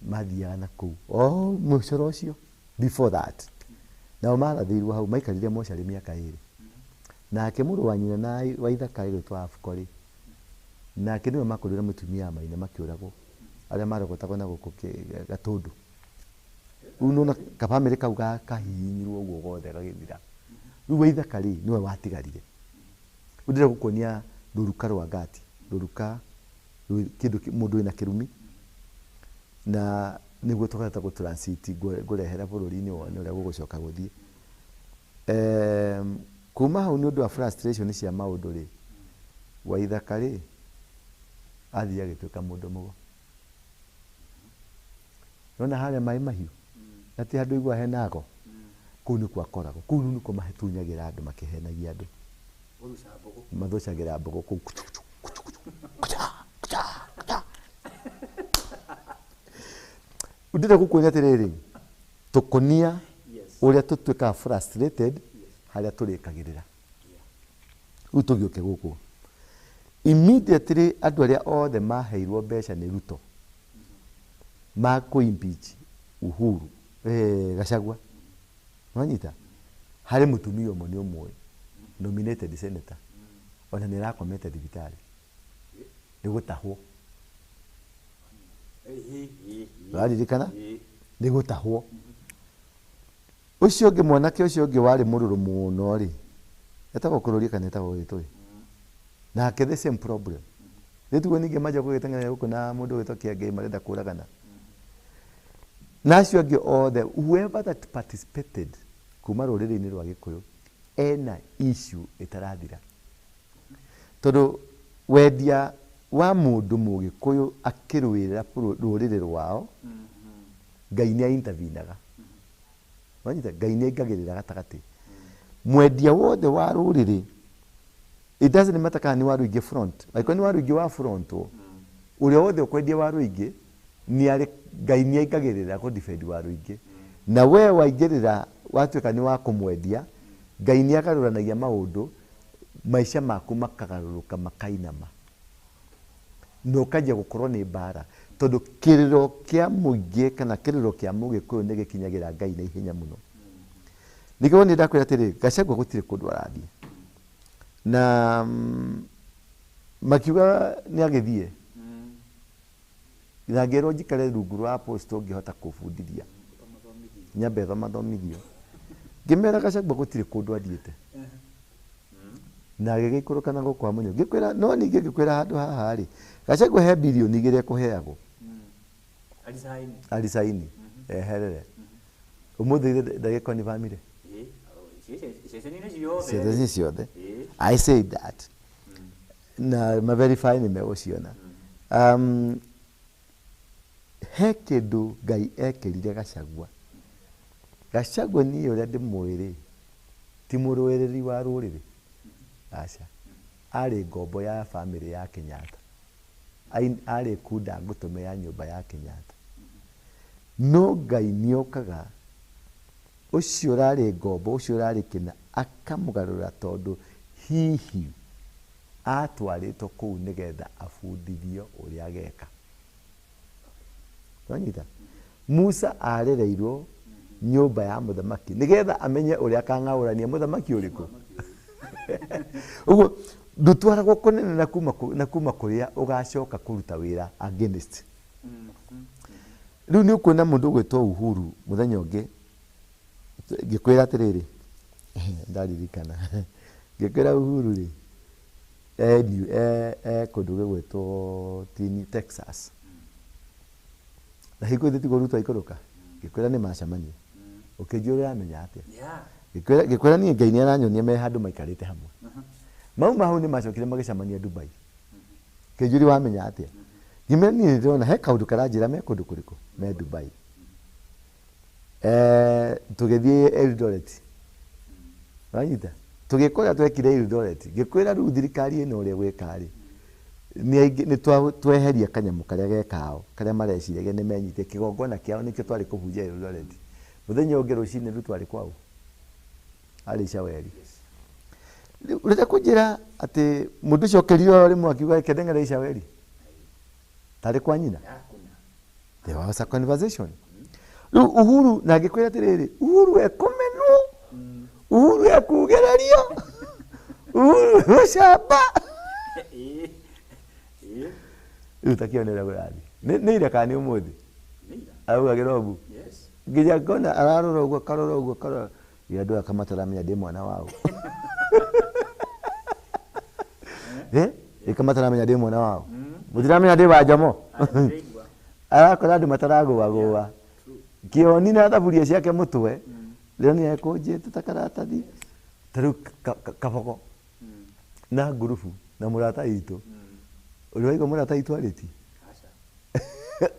Mathiaga na kũu. Oh, mũcoro ũcio before that. Nao marathĩirwo hau, maikarire mocarĩ mĩaka 2. Nake mũrũ wa nyina na Waithaka agĩtwo Abuko rĩ, nake nĩwe makorirwo na mũtumia wa Maina makĩũragwo, arĩa marogotagwo na gũkũ Gatũndũ. Rĩu nĩwona kabamĩrĩ kau kahihinyirwo ũguo gothe gagĩthira. Rĩu Waithaka rĩ, nĩwe watigarire. Rĩu ndĩrenda gũkuonia rũruka rwa ngati, rũruka kĩndũ mũndũ wĩna kĩrumi, na nĩguo tũkahota gũ transit ngũrehera bũrũri-inĩ wone ũrĩa gũgũcoka gũthiĩ. Kuma hau nĩ ũndũ wa frustration cia maũndũ rĩ, Waithaka rĩ, athiĩ agĩtuĩka mũndũ mũgo. Nĩwona harĩa maĩ mahiũ, na ti handũ ũiguaga hena ago, kũu nĩkuo akoragwo, kũu rĩu nĩkuo matunyagĩra andũ makĩhenagia andũ. Mathũcagĩra mbogo kũu. Ndĩrenda gũkuonia atĩrĩrĩ, tũkonia ũrĩa tũtuĩkaga frustrated harĩa tũrĩkagĩrĩra. Rĩu tũgĩũke gũkũ. Immediately andũ arĩa othe maheirwo mbeca nĩ Ruto ma kũ impeach Uhuru, Gachagua. Nĩwanyita? Harĩ mũtumia ũmwe nĩ ũmũĩ, nominated senator, ona nĩ arakomete thibitarĩ nĩ gũtahwo. Ũraririkana? Nĩ gũtahwo. Ũcio ũngĩ, mwanake ũcio ũngĩ warĩ mũrũrũ mũno rĩ, etagwo Kũrũria kana etagwo Gĩtũĩ? Nake the same problem. Rĩu tiguo ningĩ manjia gũgĩteng'era gũkũ na mũndũ ũgwĩtwo Kĩengei marenda kũragana. Na acio angĩ othe, whoever that participated kuma rũrĩrĩ-inĩ rwa Gĩkũyũ, ena issue ĩtarathira. Tondũ wendia wa mũndũ mũgĩkũyũ akĩrũĩrĩra rũrĩrĩ rwao, Ngai nĩ intervenaga. Wanyita? Ngai nĩ aingagĩrĩra gatagatĩ. Mwendia wothe wa rũrĩrĩ, it doesn't matter kana nĩ wa Rũingĩ Front, angĩkorwo nĩ wa Rũingĩ wa front, Ũrĩa wothe ũkwendia waru ingĩ nĩ arĩ Ngai nĩ aingagĩrĩra kũ defend waru ingĩ. Na we waingĩrĩra watuĩka nĩ wa kũmwendia, Ngai nĩ agarũranagia maũndũ, maica maku makagarũrũka makainama. Na ũkanjia gũkorwo nĩ mbara. Tondũ kĩrĩro kĩa mũingĩ kana kĩrĩro kĩa mũgĩkũyũ nĩ gĩkinyagĩra Ngai na ihenya mũno. Nĩkĩo niĩ ndakwĩra atĩrĩrĩ, Gachagua gũtirĩ kũndũ arathiĩ. Na makiuga nĩ agĩthiĩ. Na ngĩrwo njikare rungu rwa apostle ngĩhota kũbundithia. Nyambe thomathomithio. Ngĩmera Gachagua gũtirĩ kũndũ athiĩte. Na agĩgĩikũrũka na gũkũ Mũnyũ. Ngĩkwĩra, no ningĩ ngĩkwĩra handũ haha rĩ, Gachagua he birioni igĩrĩ ekũheagwo. Arisaini. Eherere. Ũmũthĩ ndagĩka nĩ family. Ceceni ciothe. I said that. Na ma verify nĩ megũciona. He kĩndũ Ngai ekĩrire Gachagua. Gachagua niĩ ũrĩa ndĩmũĩ rĩ, ti mũrũĩrĩri wa rũrĩrĩ. Aca. Arĩ ngombo ya family ya Kenyatta. Arĩ kunda ngũtũme ya nyũmba ya Kenyatta. No Ngai nĩokaga ũcio ũrarĩ ngombo, ũcio ũrarĩ kĩna, akamũgarũra tondũ hihi atwarĩtwo kũu nĩgetha abundithio ũrĩa ageka. Wanyita? Musa arereirwo nyũmba ya mũthamaki nĩgetha amenye ũrĩa akang'aũrania mũthamaki ũrĩkũ. Ũguo ndũtwaragwo kũnene na kuma kũrĩa ũgacoka kũruta wĩra against. Rĩu nĩ ũkuona mũndũ ũgwĩtwo Uhuru mũthenya ũngĩ ngĩkwĩra atĩrĩrĩ, ndaririkana ngĩkwĩra Uhuru rĩ, e kũndũ gũgwĩtwo Texas. Na hingo ĩthĩ tiguo Ruto aikũrũka, ngĩkwĩra nĩ macemania. Ũkĩnjũria ũramenya atĩa? Ngĩkwĩra niĩ Ngai nĩ aranyonia me handũ maikarĩte hamwe. Mauma hau nĩ macokire magĩcemania Dubai. Kĩnjũria wamenya atĩa? Ngĩmera niĩ ndĩrona he kaũndũ karanjĩra me kũndũ kũrĩkũ? Me Dubai. Tũgĩthiĩ Eldoret. Wanyita? Tũgĩka ũrĩa twekire Eldoret. Ngĩkwĩra rĩu thirikari ĩno ũrĩa ĩgwĩka rĩ, nĩ tweheria kanyamũ karĩa gekao, karĩa mareciragia nĩ menyitĩte kĩgongona kĩao nĩkĩo twarĩ kũhunjia Eldoret. Mũthenya ũngĩ rũcinĩ rĩu twarĩ kwao. Arĩ Icaweri. Rĩu ũrenda kũnjĩra atĩ mũndũ ũcio okĩrire o rĩmwe akiuga reke ndeng'ere Icaweri? Tarĩ kwa nyina? There was a conversation. Rĩu Uhuru na ngĩkwĩra atĩrĩrĩ, Uhuru ekũmenwo, Uhuru ekugererio, Uhuru gũcamba. Rĩu ta kĩone ũrĩa kũrathiĩ. Nĩ ira kana nĩ ũmũthĩ? Arauga Kĩrobu. Nginya ngona ararora ũguo, akarora ũguo, akarora. Nginya andũ aya mataramenya ndĩ mwana wao. Ĩka mataramenya ndĩ mwana wao. Mũtiramenya ndĩ wa Jomo. Arakora andũ mataragũagũa. Kĩoni na thaburia ciake mũtwe. Rĩo nĩ ekũnjĩte ta karatathi. Ta rĩu Kabogo na ngurubu na mũrata witũ. Ũrĩ waigua mũrata witũ arĩtie?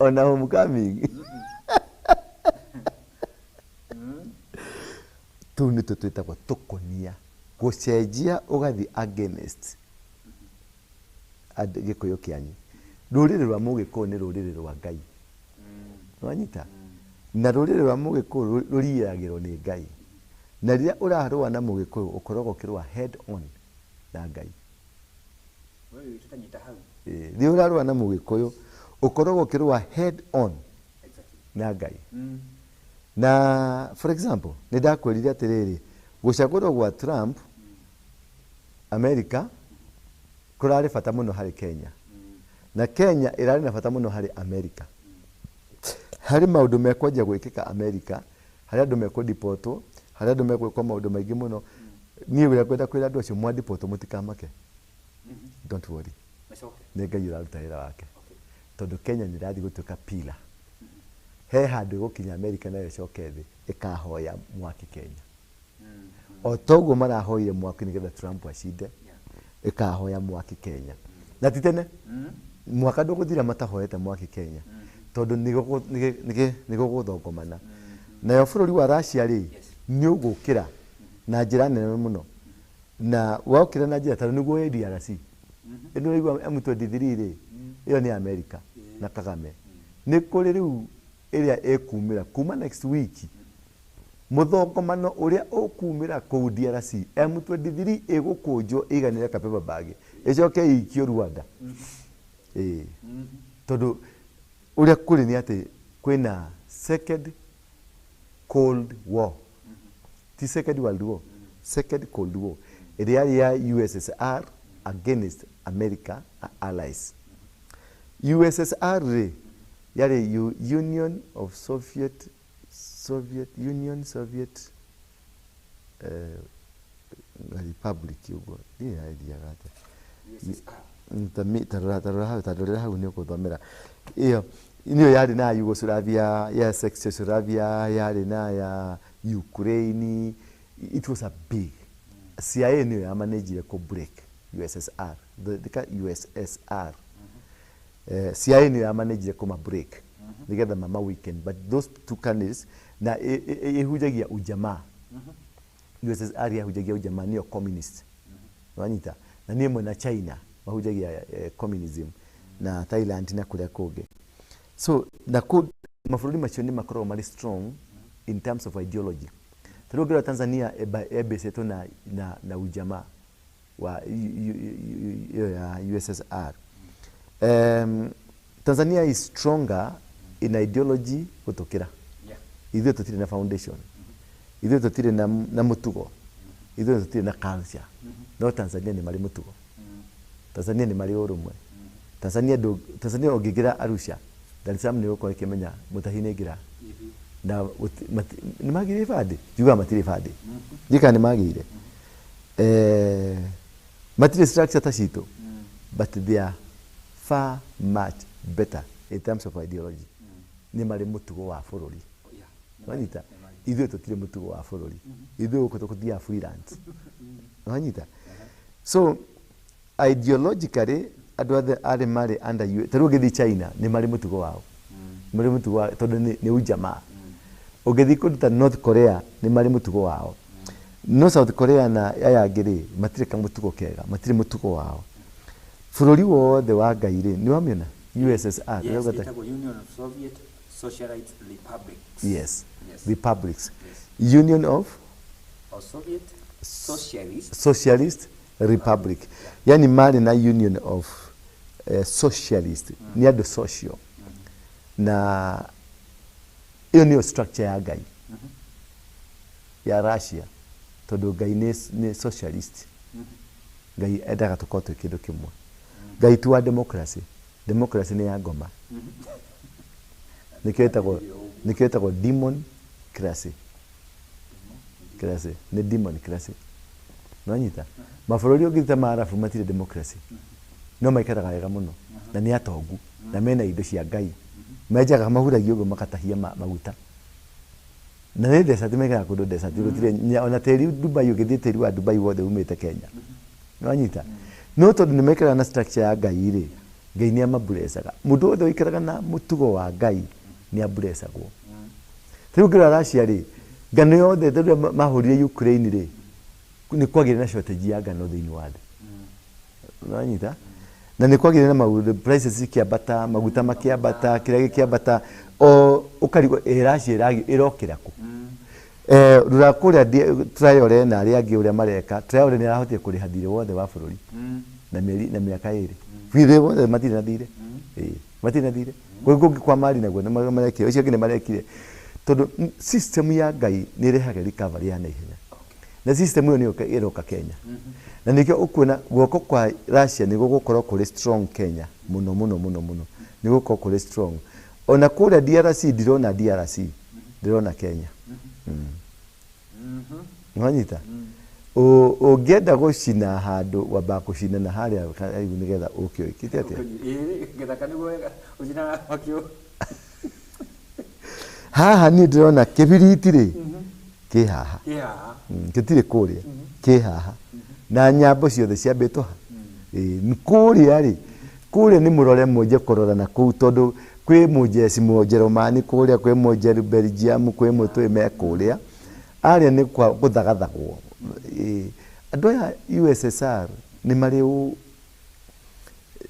Ona homecoming. Tũu nĩtũ twĩtagwo tũkũnia. Gũcenjia ũgathiĩ against gĩkũyũ kĩanyu. Rũrĩrĩ rwa mũgĩkũyũ nĩ rũrĩrĩ rwa Ngai. Nĩwanyita? Na rũrĩrĩ rwa mũgĩkũyũ rũriagĩrwo nĩ Ngai. Na rĩrĩa ũrarũa na mũgĩkũyũ ũkoragwo ũkĩrũa head on na Ngai. Rĩrĩa ũrarũa na mũgĩkũyũ ũkoragwo ũkĩrũa head on na Ngai. Na for example, nĩ ndakwĩrire atĩrĩrĩ, gũcagũrwo gwa Trump America kũrarĩ bata mũno harĩ Kenya. Na Kenya ĩrarĩ na bata mũno harĩ America. Harĩ maũndũ mekwanjia gwĩkĩka America, harĩ andũ mekũdipotwo, harĩ andũ megwĩkwo maũndũ maingĩ mũno. Niĩ ũrĩa ngwenda kwĩra andũ acio mwadipotwo mũtikamake. Don't worry. Nĩ Ngai ũraruta wĩra wake. Tondũ Kenya nĩ ĩrathiĩ gũtuĩka pillar. He handũ ĩgũkinya America nayo ĩcoke thĩ ĩkahoya mwaki Kenya. O toguo marahoire mwaki nĩgetha Trump acinde, ĩkahoya mwaki Kenya. Na ti tene, mwaka ndũgũthira matahoete mwaki Kenya, tondũ nĩ gũgũthongomana. Nayo bũrũri wa Russia rĩ, nĩ ũgũkĩra na njĩra nene mũno. Na wokĩra na njĩra tondũ nĩguo DRC. Ĩno ũraigua M23 rĩ, Ĩyo nĩ America na Kagame. Nĩ kũrĩ rĩu ĩrĩa ĩkumĩra kuma next week, mũthongomano ũrĩa ũkumĩra kũu DRC, M23 ĩgũkũnjwo ĩiganĩre ka paper bag, ĩcoke ĩikio Rwanda. Ĩĩ, tondũ ũrĩa kũrĩ nĩ atĩ kwĩna second cold war, ti second world war, second cold war ĩrĩa yarĩ ya USSR against America allies. USSR rĩ, yarĩ Union of Soviet Union, Soviet Republic, ũguo ndiĩ yathiaga atĩa. USSR. Tarora hau, tarorera hau nĩ ũgũthomera. Ĩyo nĩyo yarĩ na Yugoslavia, ya Czechoslovakia, yarĩ na ya Ukraine. It was a big CIA, nĩyo yamanĩnjire kũ break USSR, the USSR. CIA nĩyo yamanĩnjire kũma break nĩgetha mama weekend, but those two countries na ĩhunjagia ujamaa. USSR yahunjagia ujamaa, nĩyo communist, wanyita, na nĩ ĩmwe na China mahunjagia communism, na Thailand na kũrĩa kũngĩ. So na kũ mabũrũri macio nĩ makoragwo marĩ strong in terms of ideology. Ta rĩu ũngĩrora Tanzania ĩmbĩcĩtwo na ujamaa wa ĩyo ya USSR. Tanzania is stronger in ideology gũtũkĩra. Ithuĩ tũtirĩ na foundation, ithuĩ tũtirĩ na mũtugo, ithuĩ tũtirĩ na culture, no Tanzania nĩ marĩ mũtugo. Tanzania nĩ marĩ ũrũmwe. Tanzania Tanzania ũngĩingĩra Arusha, Dar es Salaam, nĩ ũgũkorwo ĩkĩmenya mũtahi nĩ aingĩra. Na nĩ magĩire ibandĩ, njugaga matirĩ ibandĩ, ndiũĩ kana nĩ magĩire. Matirĩ structure ta citũ, but they are far much better in terms of ideology. Nĩ marĩ mũtugo wa bũrũri. Wanyita, ithuĩ tũtirĩ mũtugo wa bũrũri, ithuĩ gũkũ tũkũthiaga freelance, wanyita. So ideologically andũ othe arĩa marĩ under ta rĩu ũngĩthiĩ China nĩ marĩ mũtugo wao, nĩ marĩ mũtugo wao tondũ nĩ ujamaa. Ũngĩthiĩ kũndũ ta North Korea nĩ marĩ mũtugo wao, no South Korea na aya angĩ rĩ, matirĩ kamũtugo kega, matirĩ mũtugo wao. Bũrũri wothe wa Ngai rĩ, nĩ wamĩona USSR? Yes, Ũrauga ĩtagwo Union of Soviet Socialist Republics. Yes. Yes. Republics. Union of Or Soviet Socialist Socialist Republic, yani marĩ na union of socialist, nĩ andũ social, na ĩyo nĩyo structure ya Ngai ya Russia, tondũ Ngai nĩ socialist. Ngai endaga tũkorwo twĩ kĩndũ kĩmwe. Ngai ti wa democracy. Democracy nĩ ya ngoma, nĩkĩo ĩtagwo demon cracy. Cracy nĩ demon cracy, nonyita. Mabũrũri ũngĩ ta Maarabu matirĩ democracy, no maikaraga wega mũno na nĩ atongu na mena indo cia Ngai. Menjaga mahuragia ũguo makatahia maguta na nĩ desert, maikaraga kũndũ desert gũtirĩ ona tĩri. Dubai, ũgĩthiĩ tĩri wa Dubai wothe umĩte Kenya, nĩwanyita. No tondũ nĩ maikaraga na structure ya Ngai rĩ, Ngai nĩ amaburecaga. Mũndũ wothe ũikaraga na mũtugo wa Ngai nĩ aburecagwo. Rĩu ngĩrora Russia rĩ, ngano yothe rĩrĩa mahũrire Ukraine rĩ, nĩ kwagĩire na shortage ya ngano thĩinĩ wa thĩ, nĩwanyita, na nĩ kwagĩire na maũndũ, prices cikĩambata, maguta makĩambata, kĩrĩa gĩkĩambata, o ũkarigwo ĩ Russia ĩrokĩra kũ. Rora kũrĩa Traore na arĩa angĩ ũrĩa mareka. Traore nĩ arahotire kũrĩha thirĩ wothe wa bũrũri na mĩeri na mĩaka 2. Thirĩ wothe, matirĩ na thirĩ. Ĩĩ, matirĩ na thirĩ. Kũu kũngĩ kwa Mali naguo nĩ marekire, ũcio ũngĩ nĩ marekire, tondũ system ya Ngai nĩ ĩrehaga recovery ya naihenya, na system ĩyo nĩyo ĩroka Kenya, na nĩkĩo ũkuona guoko kwa Russia nĩ gũgũkorwo kũrĩ strong Kenya mũno mũno mũno mũno, nĩ gũkorwo kũrĩ strong. Ona kũrĩa DRC, ndirona DRC, ndĩrona Kenya. Nĩwanyita. Ũngĩenda gũcina handũ, wambaga gũcina na harĩa karibu nĩgetha ũke ũkĩte atĩa. Ĩĩ, gĩthaka nĩguo wega ũcinaga mwaki Haha niĩ ndĩrona kĩbiriti rĩ, kĩ haha. Kĩ haha. Gĩtirĩ kũrĩa, kĩ haha, na nyambo ciothe ciambĩtwo ha. Ĩĩ, nĩ kũrĩa rĩ, kũrĩa nĩ mũrore mwenje kũrora na kũu, tondũ kwĩ mũjeci mũnjerũmani kũrĩa, kwĩ mũnjeru Belgium, kwĩ mũtũĩ me kũrĩa, arĩa nĩ kwa gũthagathagwo. Ĩĩ, andũ aya USSR nĩ marĩ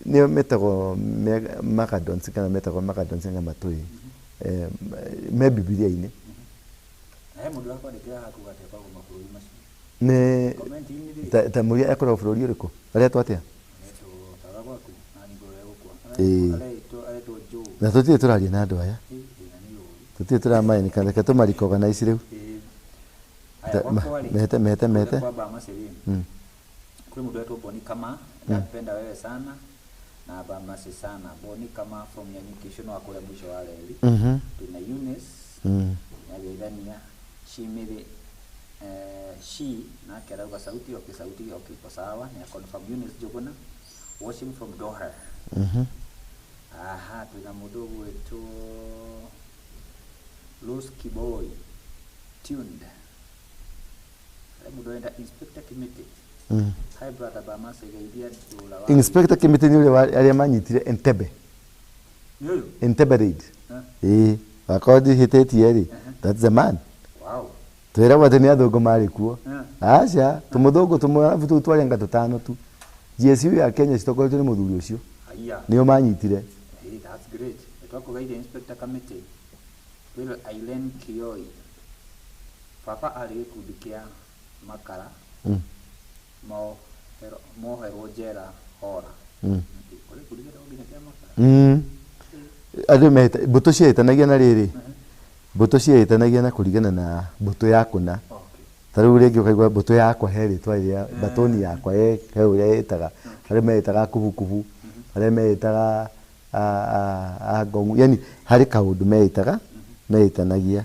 Nĩo metagwo Magadons kana metagwo Magadons nga matũĩ me Bibilia-inĩ. Na he mũndũ wakwandĩkĩra haha kuga atĩ akoragwo mabũrũri macio. Nĩ Comment-inĩ rĩ, ta mũrĩa akoragwo bũrũri ũrĩkũ? Aretwo atĩa? Aretwo taga gwaku na nyingĩ ũrĩa gũkua. Ĩĩ. Aretwo Joe. Na tũtirĩ tũraria na andũ aya. Ĩĩ, thĩna nĩ ũru. Tũtirĩ tũramaĩnĩka, reke tũmarikoganaici rĩu. Ĩĩ. Aya, gwakwa rĩ, Mehete mehete mehete. Kwa Bamasi rĩ, kũrĩ mũndũ wetwo Boni Kama, ndapenda wewe sana na Bamasi sana. Boni Kama from Nanyuki, ũcio nĩ wa kũrĩa mũico wa reri. Twĩna Eunice, nĩageithania, Shimiri, she nake arauga sauti okay, sauti okay, iko sawa. Ni confirm Eunice Njuguna watching from Doha. Aha, twĩna mũndũ ũgwĩtwo Luski Boy tuned. Harĩ mũndũ ũrenda Inspector Kimiti. Hi brother Bamasi, geithia ndũra wa Inspector Kimiti nĩ ũrĩa arĩa manyitire Entebbe. Nĩ ũyũ? Entebbe raid. Eh. Ĩĩ, akorwo ndihĩtĩtie rĩ, that's the man. Wow. Twĩragwo atĩ nĩ athũngũ marĩ kuo. Eh. Aca, tũmũthũngũ tũmũarabu tũu twarĩ anga tũtano tu. GSU ya Kenya citongoretio nĩ mũthuri ũcio. Haiya. Nĩo manyitire. Hey, that's great. Nĩtwakũgeithia Inspector Kamiti. Kwĩna Aileen Kioi. Baba arĩ gĩkundi kĩa makara moherwo njera hora. Kũrĩ gĩkundi gĩtagwo nginya kĩa makara. Andũ mehĩta mbũtũ ciehĩtanagia na rĩrĩ. Mbũtũ ciehĩtanagia na kũringana na mbũtũ ya kũna. Okay. Ta rĩu rĩngĩ ũkaigua mbũtũ yakwa he rĩtwa rĩrĩa batoni yakwa he ũrĩa ĩtaga. Arĩa meĩtaga kubukubu, arĩa meĩtaga a ngongu. Yani harĩ kaũndũ meĩtaga, meĩtanagia.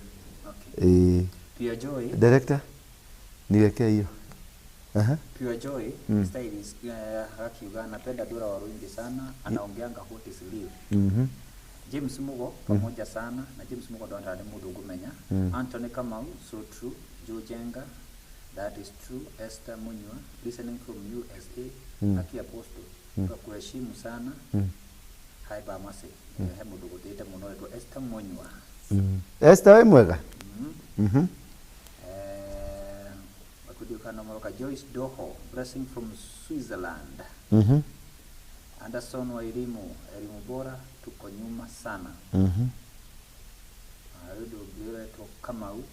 Okay. Ĩĩ. Pure Joy. Director, niwekee hiyo. Aha. Pure Joy stylist akiuga napenda Dora Waruingi sana, anaongeanga what is real. James Mugo pamoja sana na James Mugo ndo nĩ mũndũ ngũmenya. Anthony Kamau, so true. Joe Jenga, that is true. Esther Munyua listening from USA. Aki Apostle, twakuheshimu sana. Hi Bamasi, he mũndũ gũtĩte mũno wetwo Esther Munyua. Esther wĩ mwega? Wakudiukana moroka Joyce Doho blessing from Switzerland. Anderson Wairimu, elimu bora tuko nyuma sana. Rĩu ndũngĩ Kamau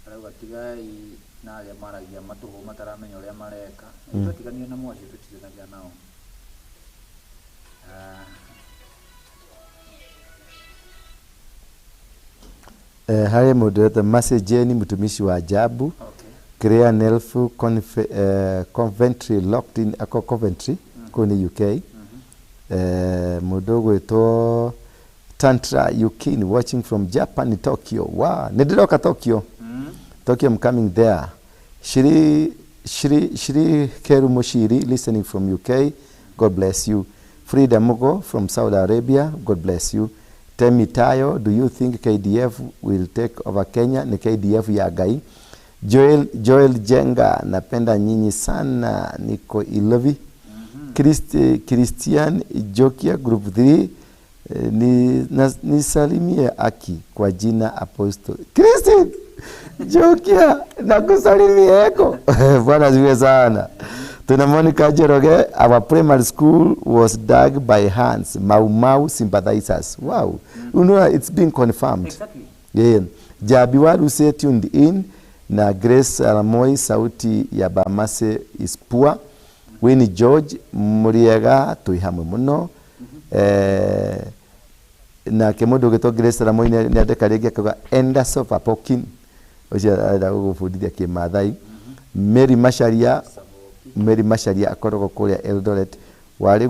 arauga tigai na arĩa maragia matũhũ mataramenya ũrĩa mareka. Twatiganire namo acio tũtiranagia nao. Ah, Harĩ mũndũ wetwo Mercy Jane mtumishi wa ajabu. Okay. Crea Nelfu Coventry locked in ako Coventry kũu nĩ UK. Mũndũ ũgwĩtwo Tantra Yukin watching from Japan Tokyo. Wow, nĩ ndĩroka Tokyo. Tokyo, I'm coming there. Shri Shri Shri Keru Moshiri listening from UK. God bless you. Frida Mugo from Saudi Arabia. God bless you. Temi Tayo, do you think KDF will take over Kenya? Ni KDF ya Ngai. Joel Jenga, napenda nyinyi sana, niko Ilovi. Christian Jokia Group 3, nisalimie Aki kwa jina Apostle. Christian Jokia, nakusalimia eko. Bwana asifiwe sana. Tuna Monica Njoroge, our primary school was dug by hands, Mau Mau sympathizers. Wow. You know, it's been confirmed. Exactly. Yeah. Jabi Waruse tuned in na Grace Alamoi, sauti ya Bamase is poor. Winnie George Muriega twi hamwe muno. Nake mundu ugitwo Grace Alamoi nĩ andĩka rĩngĩ akauga enda sofa pokin ũcio arenda gũgũbundithia kĩmathai. Mary Macharia, Mary Macharia akoragwo kũrĩa Eldoret. Warĩ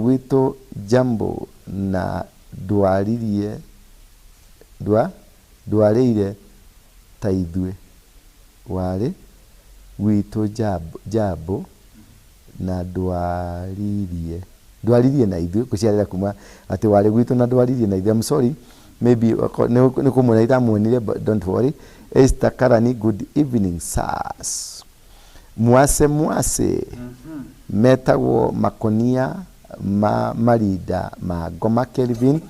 gwitũ jambo na ndwaririe ndwarĩire ta ithuĩ. Warĩ gwitũ jambo na ndwaririe na ithuĩ gũciarĩra kuma atĩ warĩ gwitũ na ndwaririe na ithuĩ. I'm sorry, maybe nĩ kũmuona itamuonire, but don't worry. Esther Karani, good evening sirs. Mwase mwase metagwo makonia ma marinda ma ngoma. Kelvin,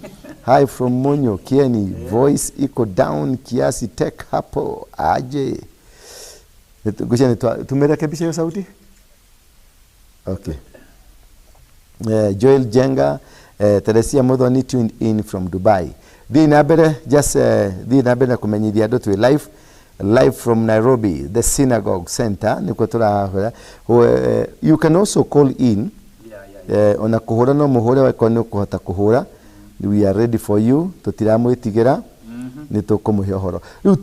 hi from Munyo Kieni. Voice iko down kiasi, take hapo aje. Ngwĩciria nĩ tumerekebisha hiyo sauti. Okay. Joel Jenga, Teresia Muthoni tuned in from Dubai. Thiĩ na mbere, just thiĩ na mbere na kũmenyithia andũ twĩ live, live from Nairobi, the Synagogue Center nĩkuo tũrahũra. You can also call in. Ona kũhũra no mũhũre wakorwo nĩ ũkũhota kũhũra. We are ready for you, tũtiramwĩtigĩra, nĩ tũkũmũhe ũhoro. Rĩu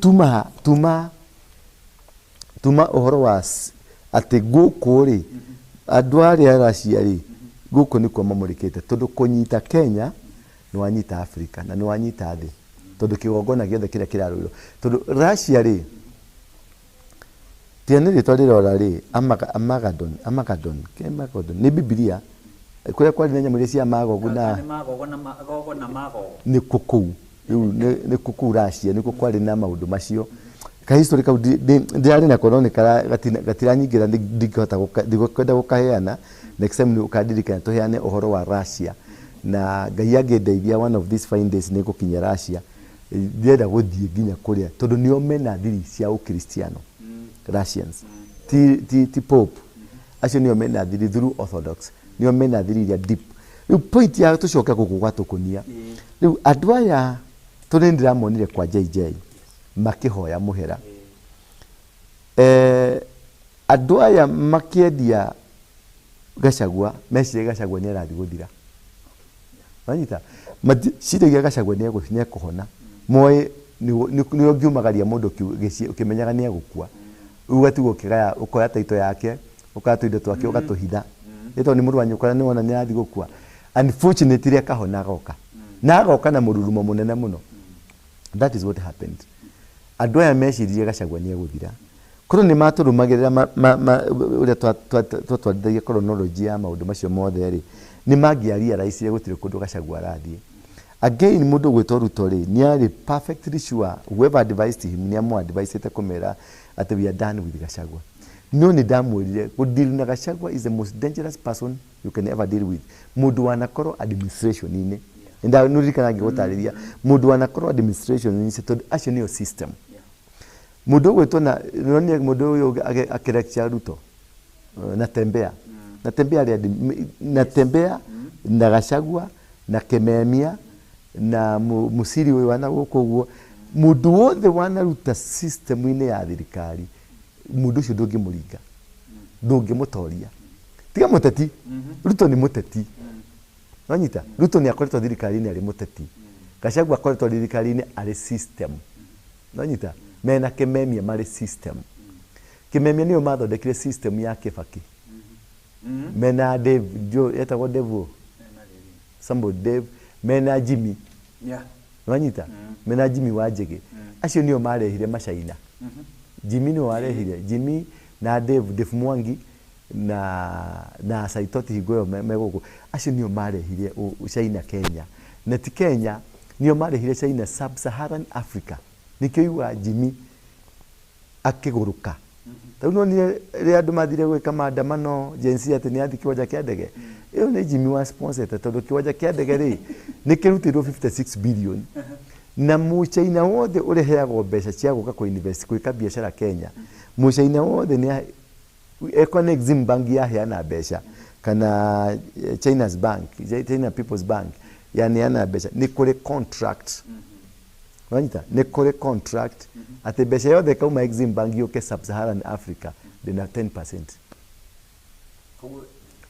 tuma ũhoro wa atĩ gũkũ rĩ, andũ arĩa Russia rĩ, gũkũ nĩkuo mamũrĩkĩte, tondũ kũnyita Kenya nĩ wanyita Africa na nĩ wanyita thĩ, tondũ kĩgongona gĩothe kĩrĩa kĩrarũĩrwo, tondũ Russia rĩ, tiga nĩ rĩtwa rĩrora rĩ, Amagadon, Amagadon, Amagadon nĩ Bibilia kũrĩa kwarĩ na nyamũ iria cia Magogu na nĩ Magogo na Magogo na Magogo. Nĩkuo kũu rĩu nĩkuo kũu Russia nĩkuo kwarĩ na maũndũ macio. Ka history kau ndĩrarĩ nako, no nĩ gatiranyingĩra, ndingĩhota ndikwenda gũkaheana. Next time nĩ ũkandirikana tũheane ũhoro wa Russia, na Ngai angĩndeithia, one of these fine days nĩ ngũkinya Russia. Ndĩrenda gũthiĩ nginya kũrĩa, tondũ nĩo mena thiri cia Ũkristiano. Russians ti Pope acio, nĩo mena thiri through Orthodox, nĩo mena thiri iria deep. Rĩu point ya tũcoke gũkũ gwa tũkũnia, rĩu andũ aya tũrĩ ndĩramonire kwa JJ makĩhoya mũhera, andũ aya makĩendia Gachagua, meciria Gachagua nĩ arathiĩ gũthira. Wanyita, ciragia Gachagua nĩ ekũhona, moĩ nĩ ũngiumagaria mũndũ ũkĩmenyaga nĩ egũkua, rĩu ũgatigwo ũkĩgaya, ũkoya taito yake, ũkoya tũindo twake, ũgatũhitha, nĩ tondũ nĩ mũrũ wa nyũkwa na nĩ wona nĩ arathiĩ gũkua. Unfortunately akahona, agoka na agoka na mũrurumo mũnene mũno. That is what happened. Andũ aya meciririe Gachagua nĩ egũthira, korwo nĩ matũrũmagĩrĩra ũrĩa twatwarithagia chronology ya maũndũ macio mothe rĩ, nĩ mangĩarealize gũtirĩ kũndũ Gachagua arathiĩ. Again, mũndũ gwĩtwo Ruto rĩ, nĩ arĩ perfectly sure whoever advised him nĩ amũ advisete kũmera atĩ we are done with Gachagua. No nĩ ndamwĩrire gũdeal na Gachagua is the most dangerous person you can ever deal with. Mũndũ wanakorwo administration-inĩ, nĩririkana ngĩgũtarĩria mũndũ wanakorwo administration-inĩ, tondũ acio nĩo system. Mũndũ ũgwĩtwo na nonire mũndũ ũyũ akĩlecture Ruto, Natembea, Natembea arĩ Natembea na Gachagua na Kememia na Musiri ũyũ wana gũkũ ũguo, mũndũ wothe wanaruta system-inĩ ya thirikari, mũndũ ũcio ndũngĩmũringa, ndũngĩmũtoria. Tiga mũteti, Ruto nĩ mũteti. Wanyita, Ruto nĩ akoretwo thirikari-inĩ arĩ mũteti, Gachagua akoretwo thirikari-inĩ arĩ system. Wanyita, mena Kememia marĩ system. Kememia nĩo mathondekire system ya Kibaki mena Dave Joe, etagwo Dave ũ? Somebody Dave, mena Jimmy. Wanyita, mena Jimmy wa Njĩgĩ, acio nĩo marehire macaina. Jimmy nĩwe warehire, Jimmy na Dave, Dave Mwangi na Saitoti hingo ĩyo me gũkũ, acio nĩo marehire China Kenya, na ti Kenya, nĩo marehire China Sub-Saharan Africa. Nĩkĩo iguaga Jimmy akĩgũrũka. Rĩu nonire rĩrĩa andũ mathire gwĩka maandamano Gen Z atĩ nĩ athiĩ kĩwanja kĩa ndege, ĩyo nĩ Jimmy wa sponsorete, tondũ kĩwanja kĩa ndege rĩ, nĩ kĩrutĩirwo 56 billion, na mũchaina wothe ũrĩheagwo mbeca cia gũka kũ invest, gwĩka biacara Kenya, mũchaina wothe nĩ ekwa nĩ Exim Bank yaheana mbeca kana China's Bank, China People's Bank yaneana mbeca, nĩ kũrĩ contract. Wanyita, nĩ kũrĩ contract atĩ mbeca yothe ĩkauma Exim Bank yũke Sub-Saharan Africa, ndĩna 10%. Koguo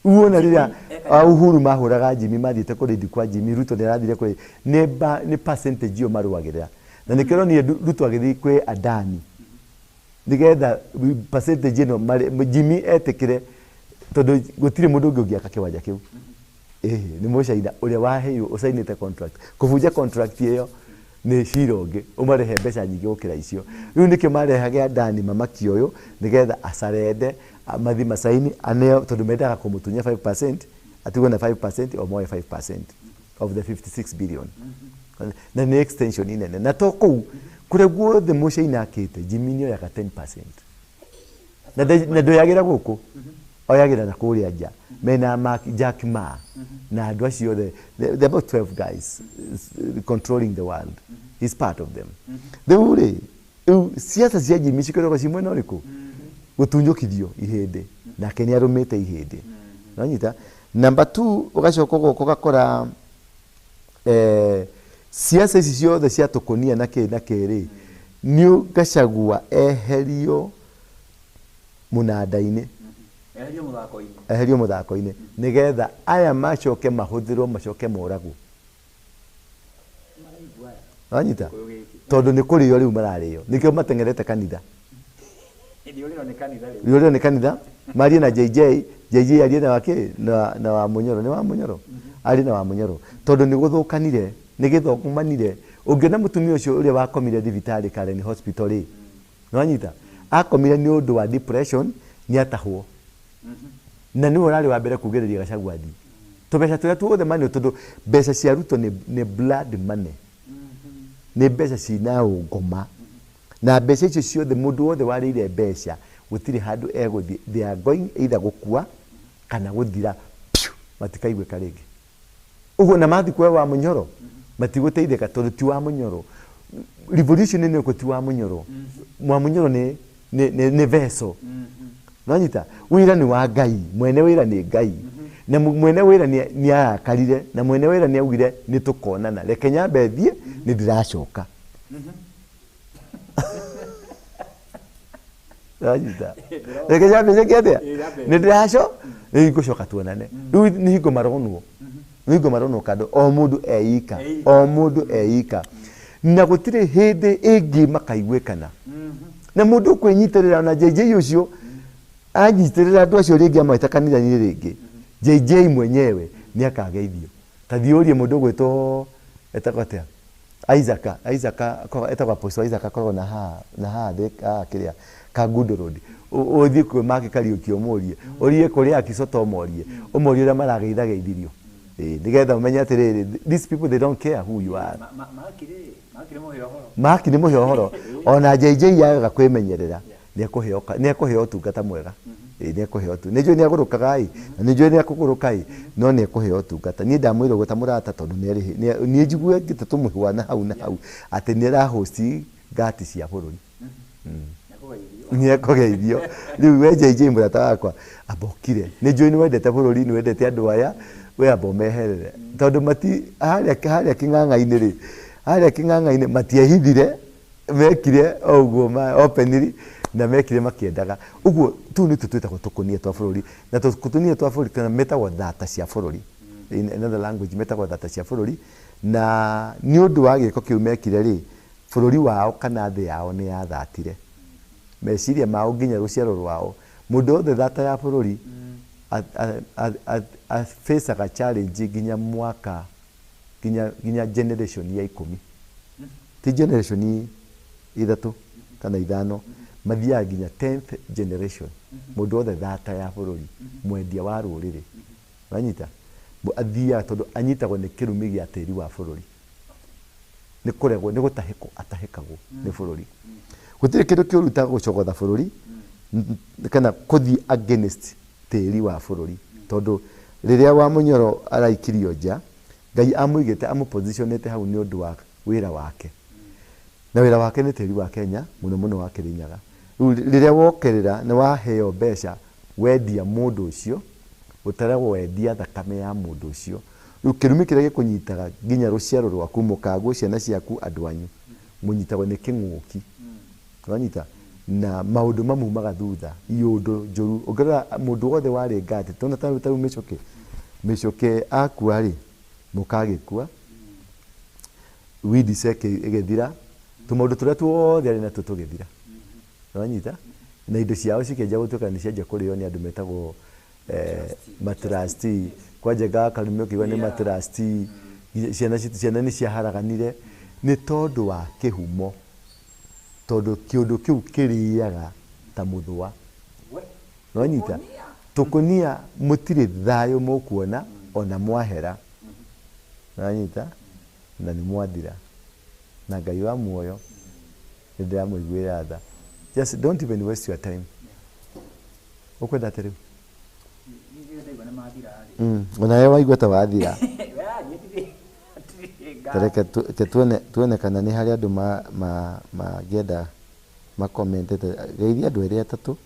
Uona rĩrĩa Eka- a Uhuru mahũraga Jimmy, mathiĩte kũrĩndi kwa Jimmy, Ruto nĩ arathire kũrĩ nĩ percentage ĩyo marũagĩrĩra, na nĩkĩo ronire Ruto agĩthiĩ kwĩ Adani nĩgetha percentage ĩno Jimmy etĩkĩre, tondũ gũtirĩ mũndũ ũngĩ ũngĩaka kĩwanja kĩu. Ĩhĩ, nĩ mũcaina ũrĩa waheirwo, ũcainĩte contract. Kũbunja contract ĩyo nĩ cira ũngĩ, ũmarĩhe mbeca nyingĩ gũkĩra icio. Rĩu nĩkĩo marehage Adani mamaki ũyũ nĩgetha acarende mathi macaini aneo, tondũ mendaga kũmũtunya 5%, atigwo na 5% o moe 5% of the 56 billion, na nĩ extension inene, na to kũu, kũrĩa guothe mũcaina akĩte, Jimmy nĩ oyaga 10%, na ndoyagĩra gũkũ, oyagĩra na kũrĩa nja mena Mark, Jack Ma na andũ acio othe. They're about 12 guys controlling the world. He's part of them. Rĩu rĩ, rĩu siasa cia Jimmy cikoragwo ci mwena ũrĩkũ? Gũtunyũkithio ihĩndĩ, nake nĩ arũmĩte ihĩndĩ. Nonyita, Number 2 ugacoka ugoka ugakora siasa ici ciothe cia tukunia na kĩ na kĩ rĩ nĩ Gachagua eherio munanda-inĩ, eherio muthako-inĩ nigetha aya macoke mahuthirwo macoke moragwo. Wanyita tondu ni kurio riu marario nikio matengerete kanitha, riuriro ni kanitha marie na JJ JJ arie na wake na wa Munyoro ni wa Munyoro arie na wa Munyoro tondu ni guthukanire ni githokumanire. Ungiona mutumia ucio uria wakomire thibitari Karen Hospital ri nwanyita akomire ni undu wa depression ni atahwo na niwe urari wa mbere kugiriria Gachagua athii tubeca turia tuothe mani tondu mbeca cia Ruto ni blood money, ni mbeca cina ngoma na mbeca icio ciothe mundu wothe warĩire mbeca gutiri handu eguthie, they are going either gukua kana guthira matikaiguĩka rĩngĩ. Uguo na mathi kwe wa Munyoro matigũteithĩka tondu ti wa Munyoro. Revolution nĩ uko ti wa Munyoro, wa Munyoro ni veso. Nanyita wira ni wa Ngai, mwene wira ni Ngai na mwene wira ni arakarire na mwene wira ni augire ni tukonana, reke nyambe thie ni ndiracoka. Nanyita reke nyambe njike atia ni ndiraco ni ngũcoka tuonane. Riu ni hingo maronwo, ni hingo maronwo kando o mundu eika, o mundu eika na gutire hindi ingi makaiguikana na mundu ukwinyitirira na JJ ucio anyitirira andu acio ringi amaita kanitha-inĩ ringi JJ mwenyewe ni akageithio. Ta thiĩ ũrie mũndũ ũgwĩtwo etagwo atĩa Isaac, Isaac etagwo Apostle Isaac akoragwo na haha na haha thĩ kĩrĩa Kangundo Road, ũthiĩ kwĩ Mark Kariũki ũmũrie, ũrie kũrĩa Akisoto ũmorie, ũmorie ũrĩa marageithageithirio nĩgetha ũmenye atĩrĩrĩ, these people they don't care who you are. Mark nĩ mũhe ũhoro ona JJ yagaga kwĩmenyerera nĩ ekũheo ũtungata mwega. Nĩ ekũheo tu, nĩ njũĩ nĩ agũrũkaga ĩ na nĩ njũĩ nĩ ekũgũrũka ĩ no nĩ ekũheo ũtungata. Niĩ ndamwĩra ũguo ta mũrata tondũ niĩ njigue ngĩte tũmũhũa na hau na hau atĩ nĩ arahosti ngati cia bũrũri, nĩ ekũgeithio. Rĩu we JJ mũrata wakwa ambokire, nĩ njũĩ nĩ wendete bũrũri, nĩ wendete andũ aya, we amba ũmeherere tondũ mati harĩa kĩng'ang'a-inĩ rĩ, harĩa kĩng'ang'a-inĩ matiehithire, mekire o ũguo openly na mekire makiendaga uguo. Tu nĩ twĩtagwo tũkũnia twa bũrũri na tũkũnia twa bũrũri kana metagwo thata cia bũrũri, in another language metagwo thata cia bũrũri. Na nĩ ũndũ wa gĩko kĩu mekire rĩ, bũrũri wao kana thĩ yao nĩ yathatire meciria mao nginya rũciaro rwao. Mũndũ wothe thata ya bũrũri afacaga challenge nginya mwaka nginya generation ya 10, ti generation 3 kana 5, mathiaga nginya 10th generation. Mũndũ wothe thata ya bũrũri, mwendia wa rũrĩrĩ, wanyita athiaga tondũ anyitagwo nĩ kĩrumi gĩa tĩri wa bũrũri, nĩ kũregwo, nĩ gũtahĩkwo atahĩkagwo nĩ bũrũri. Gũtirĩ kĩndũ kĩũru ta gũcogotha bũrũri kana kũthiĩ against tĩri wa bũrũri, tondũ rĩrĩa wa Munyoro araikirio nja, Ngai amũigĩte amũpositionĩte hau nĩ ũndũ wa wĩra wake, na wĩra wake nĩ tĩri wa Kenya mũno mũno wa Kĩrĩnyaga. Rĩu rĩrĩa wokerera nĩ waheo mbeca wendia mũndũ ũcio, ũtaragwo wendia thakame ya mũndũ ũcio. Rĩu kĩrumi kĩrĩa gĩkũnyitaga nginya rũciaro rwaku, mũkagwo ciana ciaku, andũ anyu mũnyitagwo nĩ kĩng'ũki, wanyita na maũndũ mamumaga thutha, iũndũ njũru. Ũngĩrora mũndũ wothe warĩ ngati tona ta rĩu Mĩchũkĩ, Mĩchũkĩ akua rĩ, mũkagĩkua, Weedisec ĩgĩthira, tũmaũndũ tũrĩa tuothe arĩ natuo tũgĩthira, wanyita na indo ciao cikĩanjia gũtuĩka nĩ cianjia kũrĩo nĩ andũ metagwo matrustee. Kwanja Karume ũkĩigua nĩ matrustee, ciana nĩ ciaharaganire nĩ tondũ wa kĩhumo, tondũ kĩũndũ kĩu kĩrĩaga ta mũthũa, wanyita tũkũnia mũtirĩ thayũ mũkuona ona mwahera, wanyita na nĩ mwathira. Na Ngai wa muoyo nĩ ndĩramũiguĩra tha. Just don't even waste your time. Ukwenda atĩ rĩu? Onawe waigua ta wathira. Tareke tuone kana nĩ harĩ andũ mangĩenda makomentete. Geithia andũ erĩ atatũ.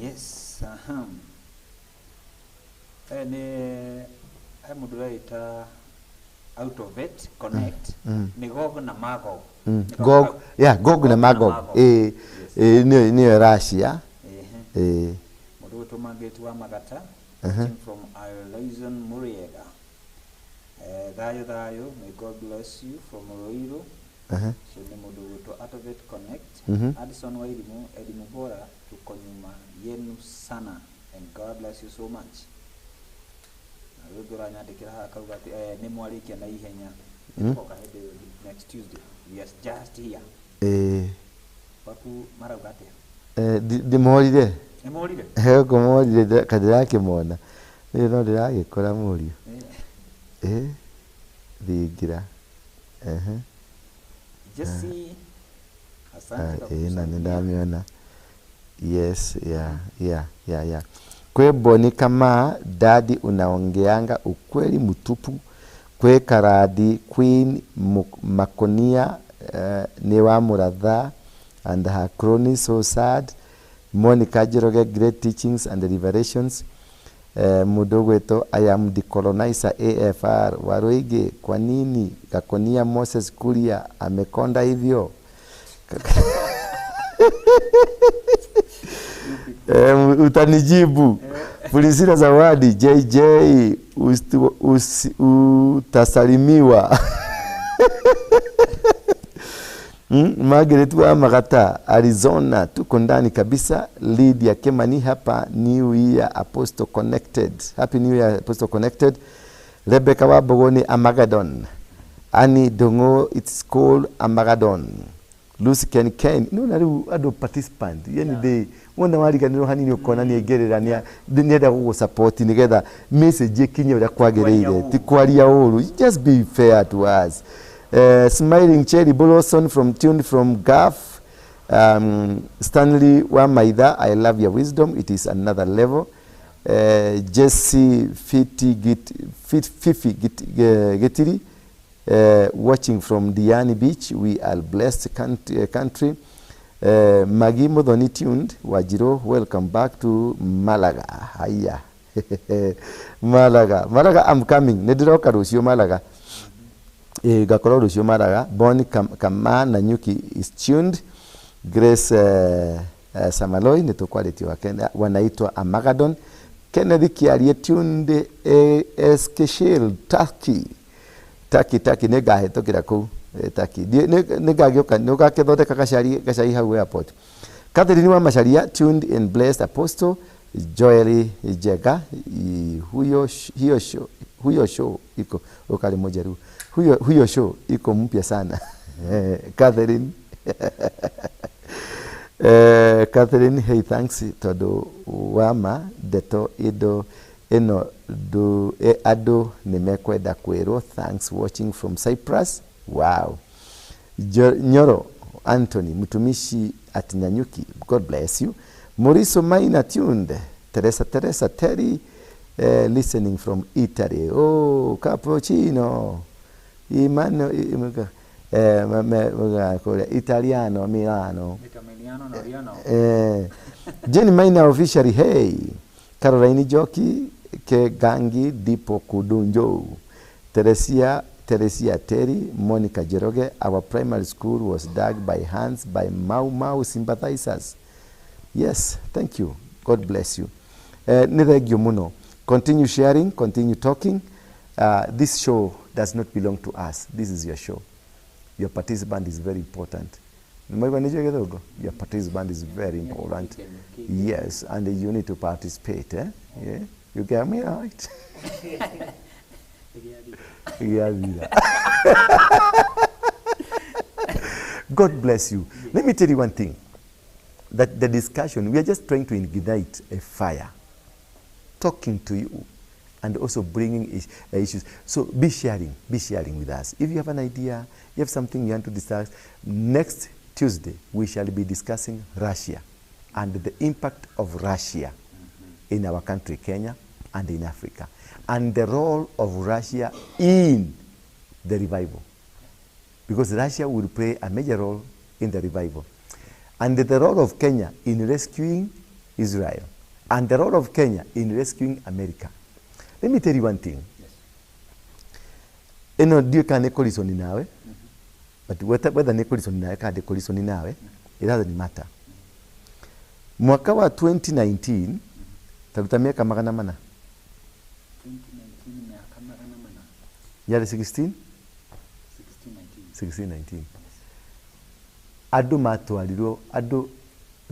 Yes. Nĩ he mũndũ ũreita Autovet Connect, nĩ Gog na Magog. Nĩ Gog, yeah, Gog na Magog. Yes. Nĩyo Russia. Ehe. Ĩĩ. Mũndũ ũgwĩtwo Margaret wa Magata, watching from Alison Muriega. Thayũ thayũ, may God bless you from Ruiru. Ũcio nĩ mũndũ ũgwĩtwo Autovet Connect. Addison Wairimu, elimu bora, tuko nyuma yenu sana and God bless you so much. Na rĩu ũngĩ ũranyandĩkĩra haha akauga atĩ nĩ mwarĩkia na ihenya. Nĩtũgoka hĩndĩ ĩyo ĩngĩ next Tuesday. We are just here. Waku marauga atĩa? Ndĩmorire. Nĩ morire? Gũkũ morire ka ndĩrakĩmona. Nĩ no ndĩragĩkora mũriũ. Thingira. Ehe. Jesse, asante kwa Na kutusalimia. nĩndamĩona. Yes, yeah. Kwe Boni kama dadi unaongeanga ukweli mtupu. Kwe Karadi Queen Makonia ni wa Muratha and her crony so sad. Monica Njoroge, great teachings and revelations. Mũndũ ũgwĩtwo I am decolonizer AFR Waruigi, kwa nini Gakonia Moses Kuria amekonda hivyo? Utanijibu. Priscilla Zawadi JJ utasalimiwa. Margaret wa Magata, Arizona, tuko ndani kabisa. Lydia Kemani hapa, New Year Apostle Connected. Happy New Year Apostle Connected. Rebecca wa Bogoni, Amagadon. Annie Dongo, it's called Amagadon. Lucy Ken Ken, no na riu andu participant, yani they wona wariganirwo hanini ukona ni aingĩrĩra nĩenda gũgũ support nĩgetha message ĩkinye ũrĩa kwagĩrĩire, ti kwaria ũru. Just be fair to us. Smiling Cherry Bolson from tuned from Gulf. Stanley Wamaitha, I love your wisdom, it is another level. Jesse Fiti Git, Fit, Fifi Git, Getiri, watching from Diani Beach, we are blessed country. Magi Muthoni tuned, Wajiro, welcome back to Malaga. Haya. Malaga, Malaga, I'm coming. Nĩndĩroka rũciũ Malaga. Ngakorwo rũciũ Malaga. Boni Kama na Nyuki is tuned. Grace Samaloi nĩtũkwarĩtie wa Kenya, wanaitwa Amagadon. Kenneth Kiarie tuned, SK Shield, Turkey. Turkey, Turkey, nĩngahĩtũkĩra kũu. Turkey. Nĩngagĩũka, nĩũgakĩthondeka gacai hau airport. Catherine wa Macharia tuned in, blessed Apostle Joel Jega, huyo hiyo show, huyo show iko ukali moja ru. Huyo show iko mpya sana. Catherine. Catherine, hey, thanks tondu wama ndeto indo ino ndu andu nimekwenda kwirwo. Thanks watching from Cyprus. Wow. Nyoro Anthony mtumishi at Nanyuki, God bless you. Mauricio Maina tuned. Teresa Teresa Terry, listening from Italy. Oh, cappuccino. Imano, Italiano, Milano. Italiano, no, Riano. Jenny Maina officially, hey. Caroline Joki, Ke Gangi, Dipo Kudunjo. Teresia, Teresia Terry, Monica Njoroge, our primary school was dug by hands by Mau Mau sympathizers. Yes, thank you. God bless you. Nĩ thank you muno. Continue sharing, continue talking. This show does not belong to us. This is your show. Your participant is very important. Nĩmwaigua nĩ njũĩ Gĩthũngũ? Your participant is very important. Yes, and you need to participate. Yeah? You get me right? Yeah. God bless you. Let me tell you one thing. That the discussion, we are just trying to ignite a fire, talking to you, and also bringing issues. So be sharing with us. If you have an idea, you have something you want to discuss, next Tuesday we shall be discussing Russia and the impact of Russia in our country, Kenya, and in Africa, and the role of Russia in the revival. Because Russia will play a major role in the revival. And the role of Kenya in rescuing Israel, and the role of Kenya in rescuing America. Let me tell you one thing. Yes. Ĩno ndiũĩ kana nĩ kũriconi nawe, but whether nĩ kũriconi nawe kana ndĩ kũriconi nawe, it doesn't matter. Mwaka wa 2019, taruta mĩaka 400. 2019 mĩaka 400. Yarĩ 16? 1619. 1619. Andũ matwarirwo, andũ,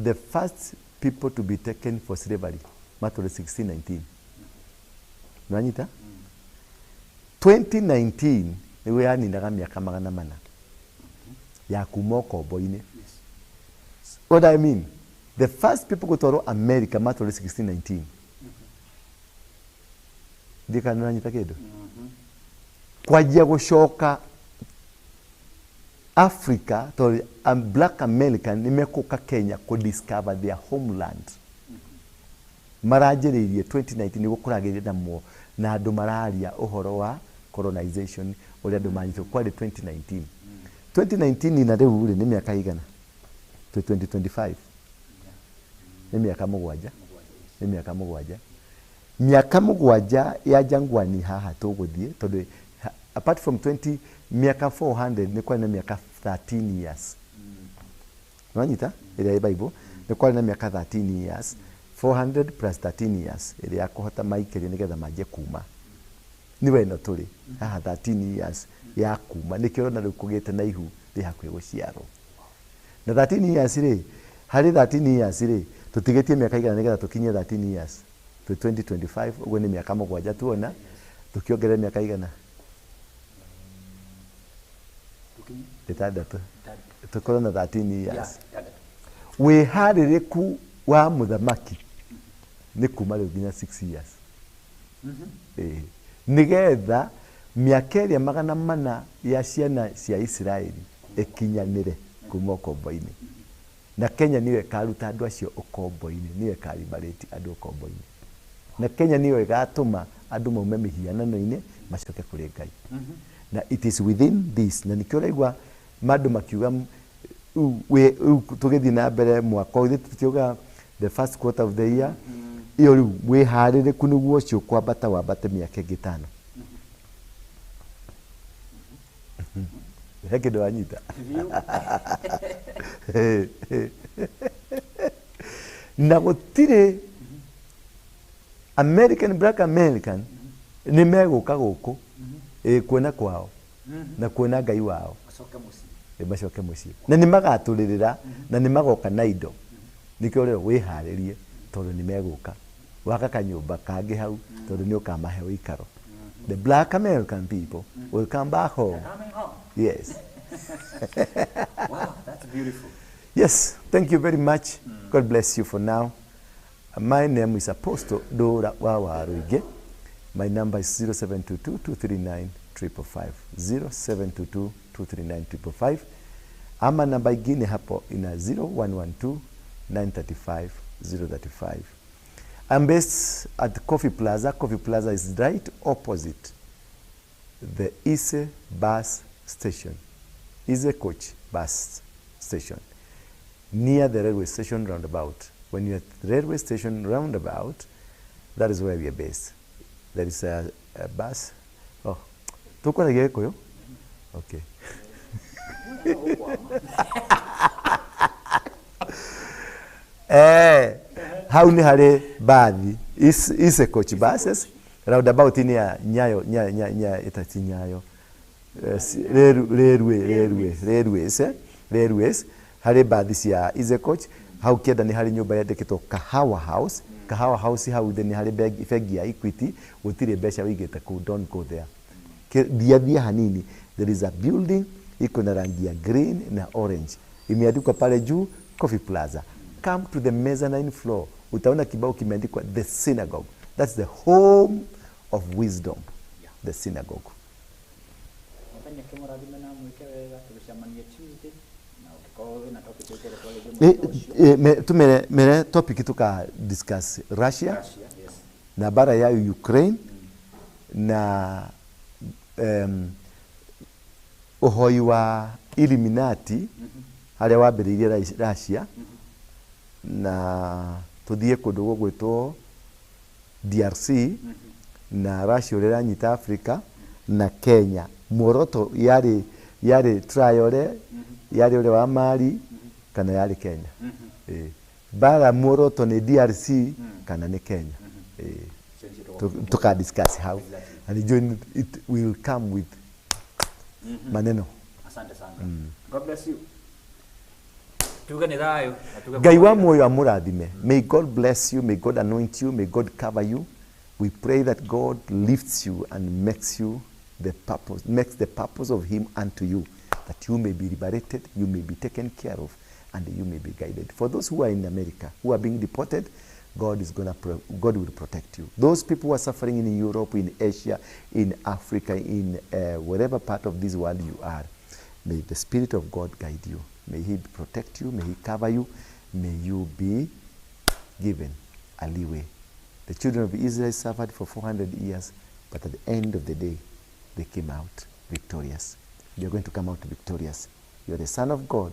the first people to be taken for slavery matwarirwo 1619. Nĩwanyita? 2019 nĩguo yaninaga mĩaka 400 ya kuma ũkombo-inĩ. Yes. What I mean, the first people gũtwarwo America matwarirwo 1619. Ndiũĩ kana nĩũranyita kĩndũ? Kwanjia gũcoka Africa, tondũ Black American nĩ mekũka Kenya kũ discover their homeland. Maranjĩrĩirie 2019 nĩguo kũragĩrĩria na mo na andũ mararia ũhoro wa colonization ũrĩa andũ manyitwo kwarĩ 2019. 2019 na rĩu rĩ nĩ mĩaka igana? Twĩ 2025. Nĩ mĩaka 7. Nĩ mĩaka 7. Mĩaka 7 ya Jangwani haha tũgũthiĩ tondũ apart from 20 mĩaka 400 nĩ kwarĩ na mĩaka 13 years. Nĩwanyita? Ĩrĩa ĩ Bible nĩ kwarĩ na mĩaka 13 years. 400 plus 13 years ĩrĩa ya kũhota maikĩrie nĩgetha manjie kuma. Nĩwe ĩno tũrĩ haha 13 years ya kuma nĩkĩo ũrona rĩu kũgĩte na ihu rĩ hakuhĩ gũciarwo. Na 13 years rĩ, harĩ 13 years rĩ, tũtigĩtie mĩaka igana nĩgetha tũkinyie 13 years. Twĩ 2025 ũguo nĩ mĩaka 7 tuona, tũkĩongerera mĩaka igana. 6. Tũkorwo na 13 years. Wĩharĩrĩku wa mũthamaki nĩ kuma rĩu nginya 6 years. Nĩgetha mĩaka ĩrĩa 400 ya ciana cia Isiraeli ĩkinyanĩre kuma ũkombo-inĩ. Na Kenya nĩyo ĩkaruta andũ acio ũkombo-inĩ, nĩyo ĩkaliberate andũ ũkombo-inĩ. Na Kenya nĩyo ĩgatũma andũ maume mĩhianano-inĩ macoke kũrĩ Ngai. Na it is within this, na nĩkĩo ũraigua mandũ makiuga tũgĩthiĩ na mbere mwaka ũyũ, tũtiuga the first quarter of the year, iyo rĩu wĩharĩrĩku nĩguo ũcio kwambata wambate mĩaka ĩngĩ 5. He kĩndũ wanyita? Na gũtirĩ American, Black American nĩ megũka gũkũ kuona kwao na kuona Ngai wao. Macoke mũciĩ. Na nĩ magatũrĩrĩra na nĩ magoka na indo. Nĩkĩo rĩu wĩharĩrie tondũ nĩ megũka. Waka kanyũmba kangĩ hau tondũ nĩ ũkamahe ũikaro. The Black American people will come back home. Yes. Wow, that's beautiful. Yes, thank you very much. God bless you for now. My name is Apostle Dora wa Waruinge. My number is 0722 239 555. 0722 239 555. Ama namba ingine hapo ina 0112 935 035. I'm based at Coffee Plaza. Coffee Plaza is right opposite the Ise bus station, Ise Coach bus station, near the railway station roundabout. When you're at the railway station roundabout, that is where we are based. There is a bus. Oh, tuko na Gikuyu? Okay. Hau nĩ harĩ bathi Ise Coach buses roundabout ni ya Nyayo, ĩtati Nyayo, railways, railways harĩ bathi cia Ise Coach. Hau kĩenda nĩ harĩ nyũmba yandĩkĩtwo Kahawa House. Kahawa House hau thĩ nĩ harĩ bengi ya Equity. Gũtirĩ mbeca wĩigĩte kũu, don't go there. Thiathia hanini, there is a building iko na rangi ya green na orange, imeandikwa pale juu Coffee Plaza. Come to the mezzanine floor, utaona kibao kimeandikwa the synagogue. That's the home of wisdom. Yeah. The synagogue. Tumere topic tuka discuss Russia, yes, na bara ya Ukraine, na ũhoi wa Illuminati harĩa wambĩrĩirie Russia, na tuthiĩ kũndũ gũgwĩtwo DRC, Na Russia ũrĩa ĩranyita Africa na Kenya. Muoroto yarĩ yarĩ Traore, yarĩ ũrĩa wa Mali, kana yarĩ Kenya. Ĩĩ. Mbara muoroto nĩ DRC kana nĩ Kenya. Ĩĩ. Icio nĩcio tũgũkorwo. Tuka discuss how. Exactly. And join it will come with maneno. Asante sana. God bless you. Tuge nĩ thayũ na tuge Ngai wa kwagĩra. muoyo amũrathime. May God bless you, may God anoint you, may God cover you. We pray that God lifts you and makes you the purpose, makes the purpose of him unto you, that you may be liberated, you may be taken care of, and you may be guided. For those who are in America, who are being deported, God will protect you. Those people who are suffering in Europe, in Asia, in Africa, in whatever part of this world you are, may the Spirit of God guide you. May He protect you. May He cover you. May you be given a leeway. The children of Israel suffered for 400 years, but at the end of the day, they came out victorious. You're going to come out victorious. You're the son of God,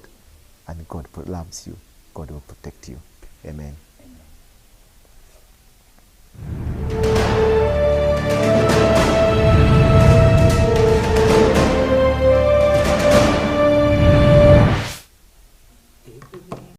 and God loves you. God will protect you. Amen.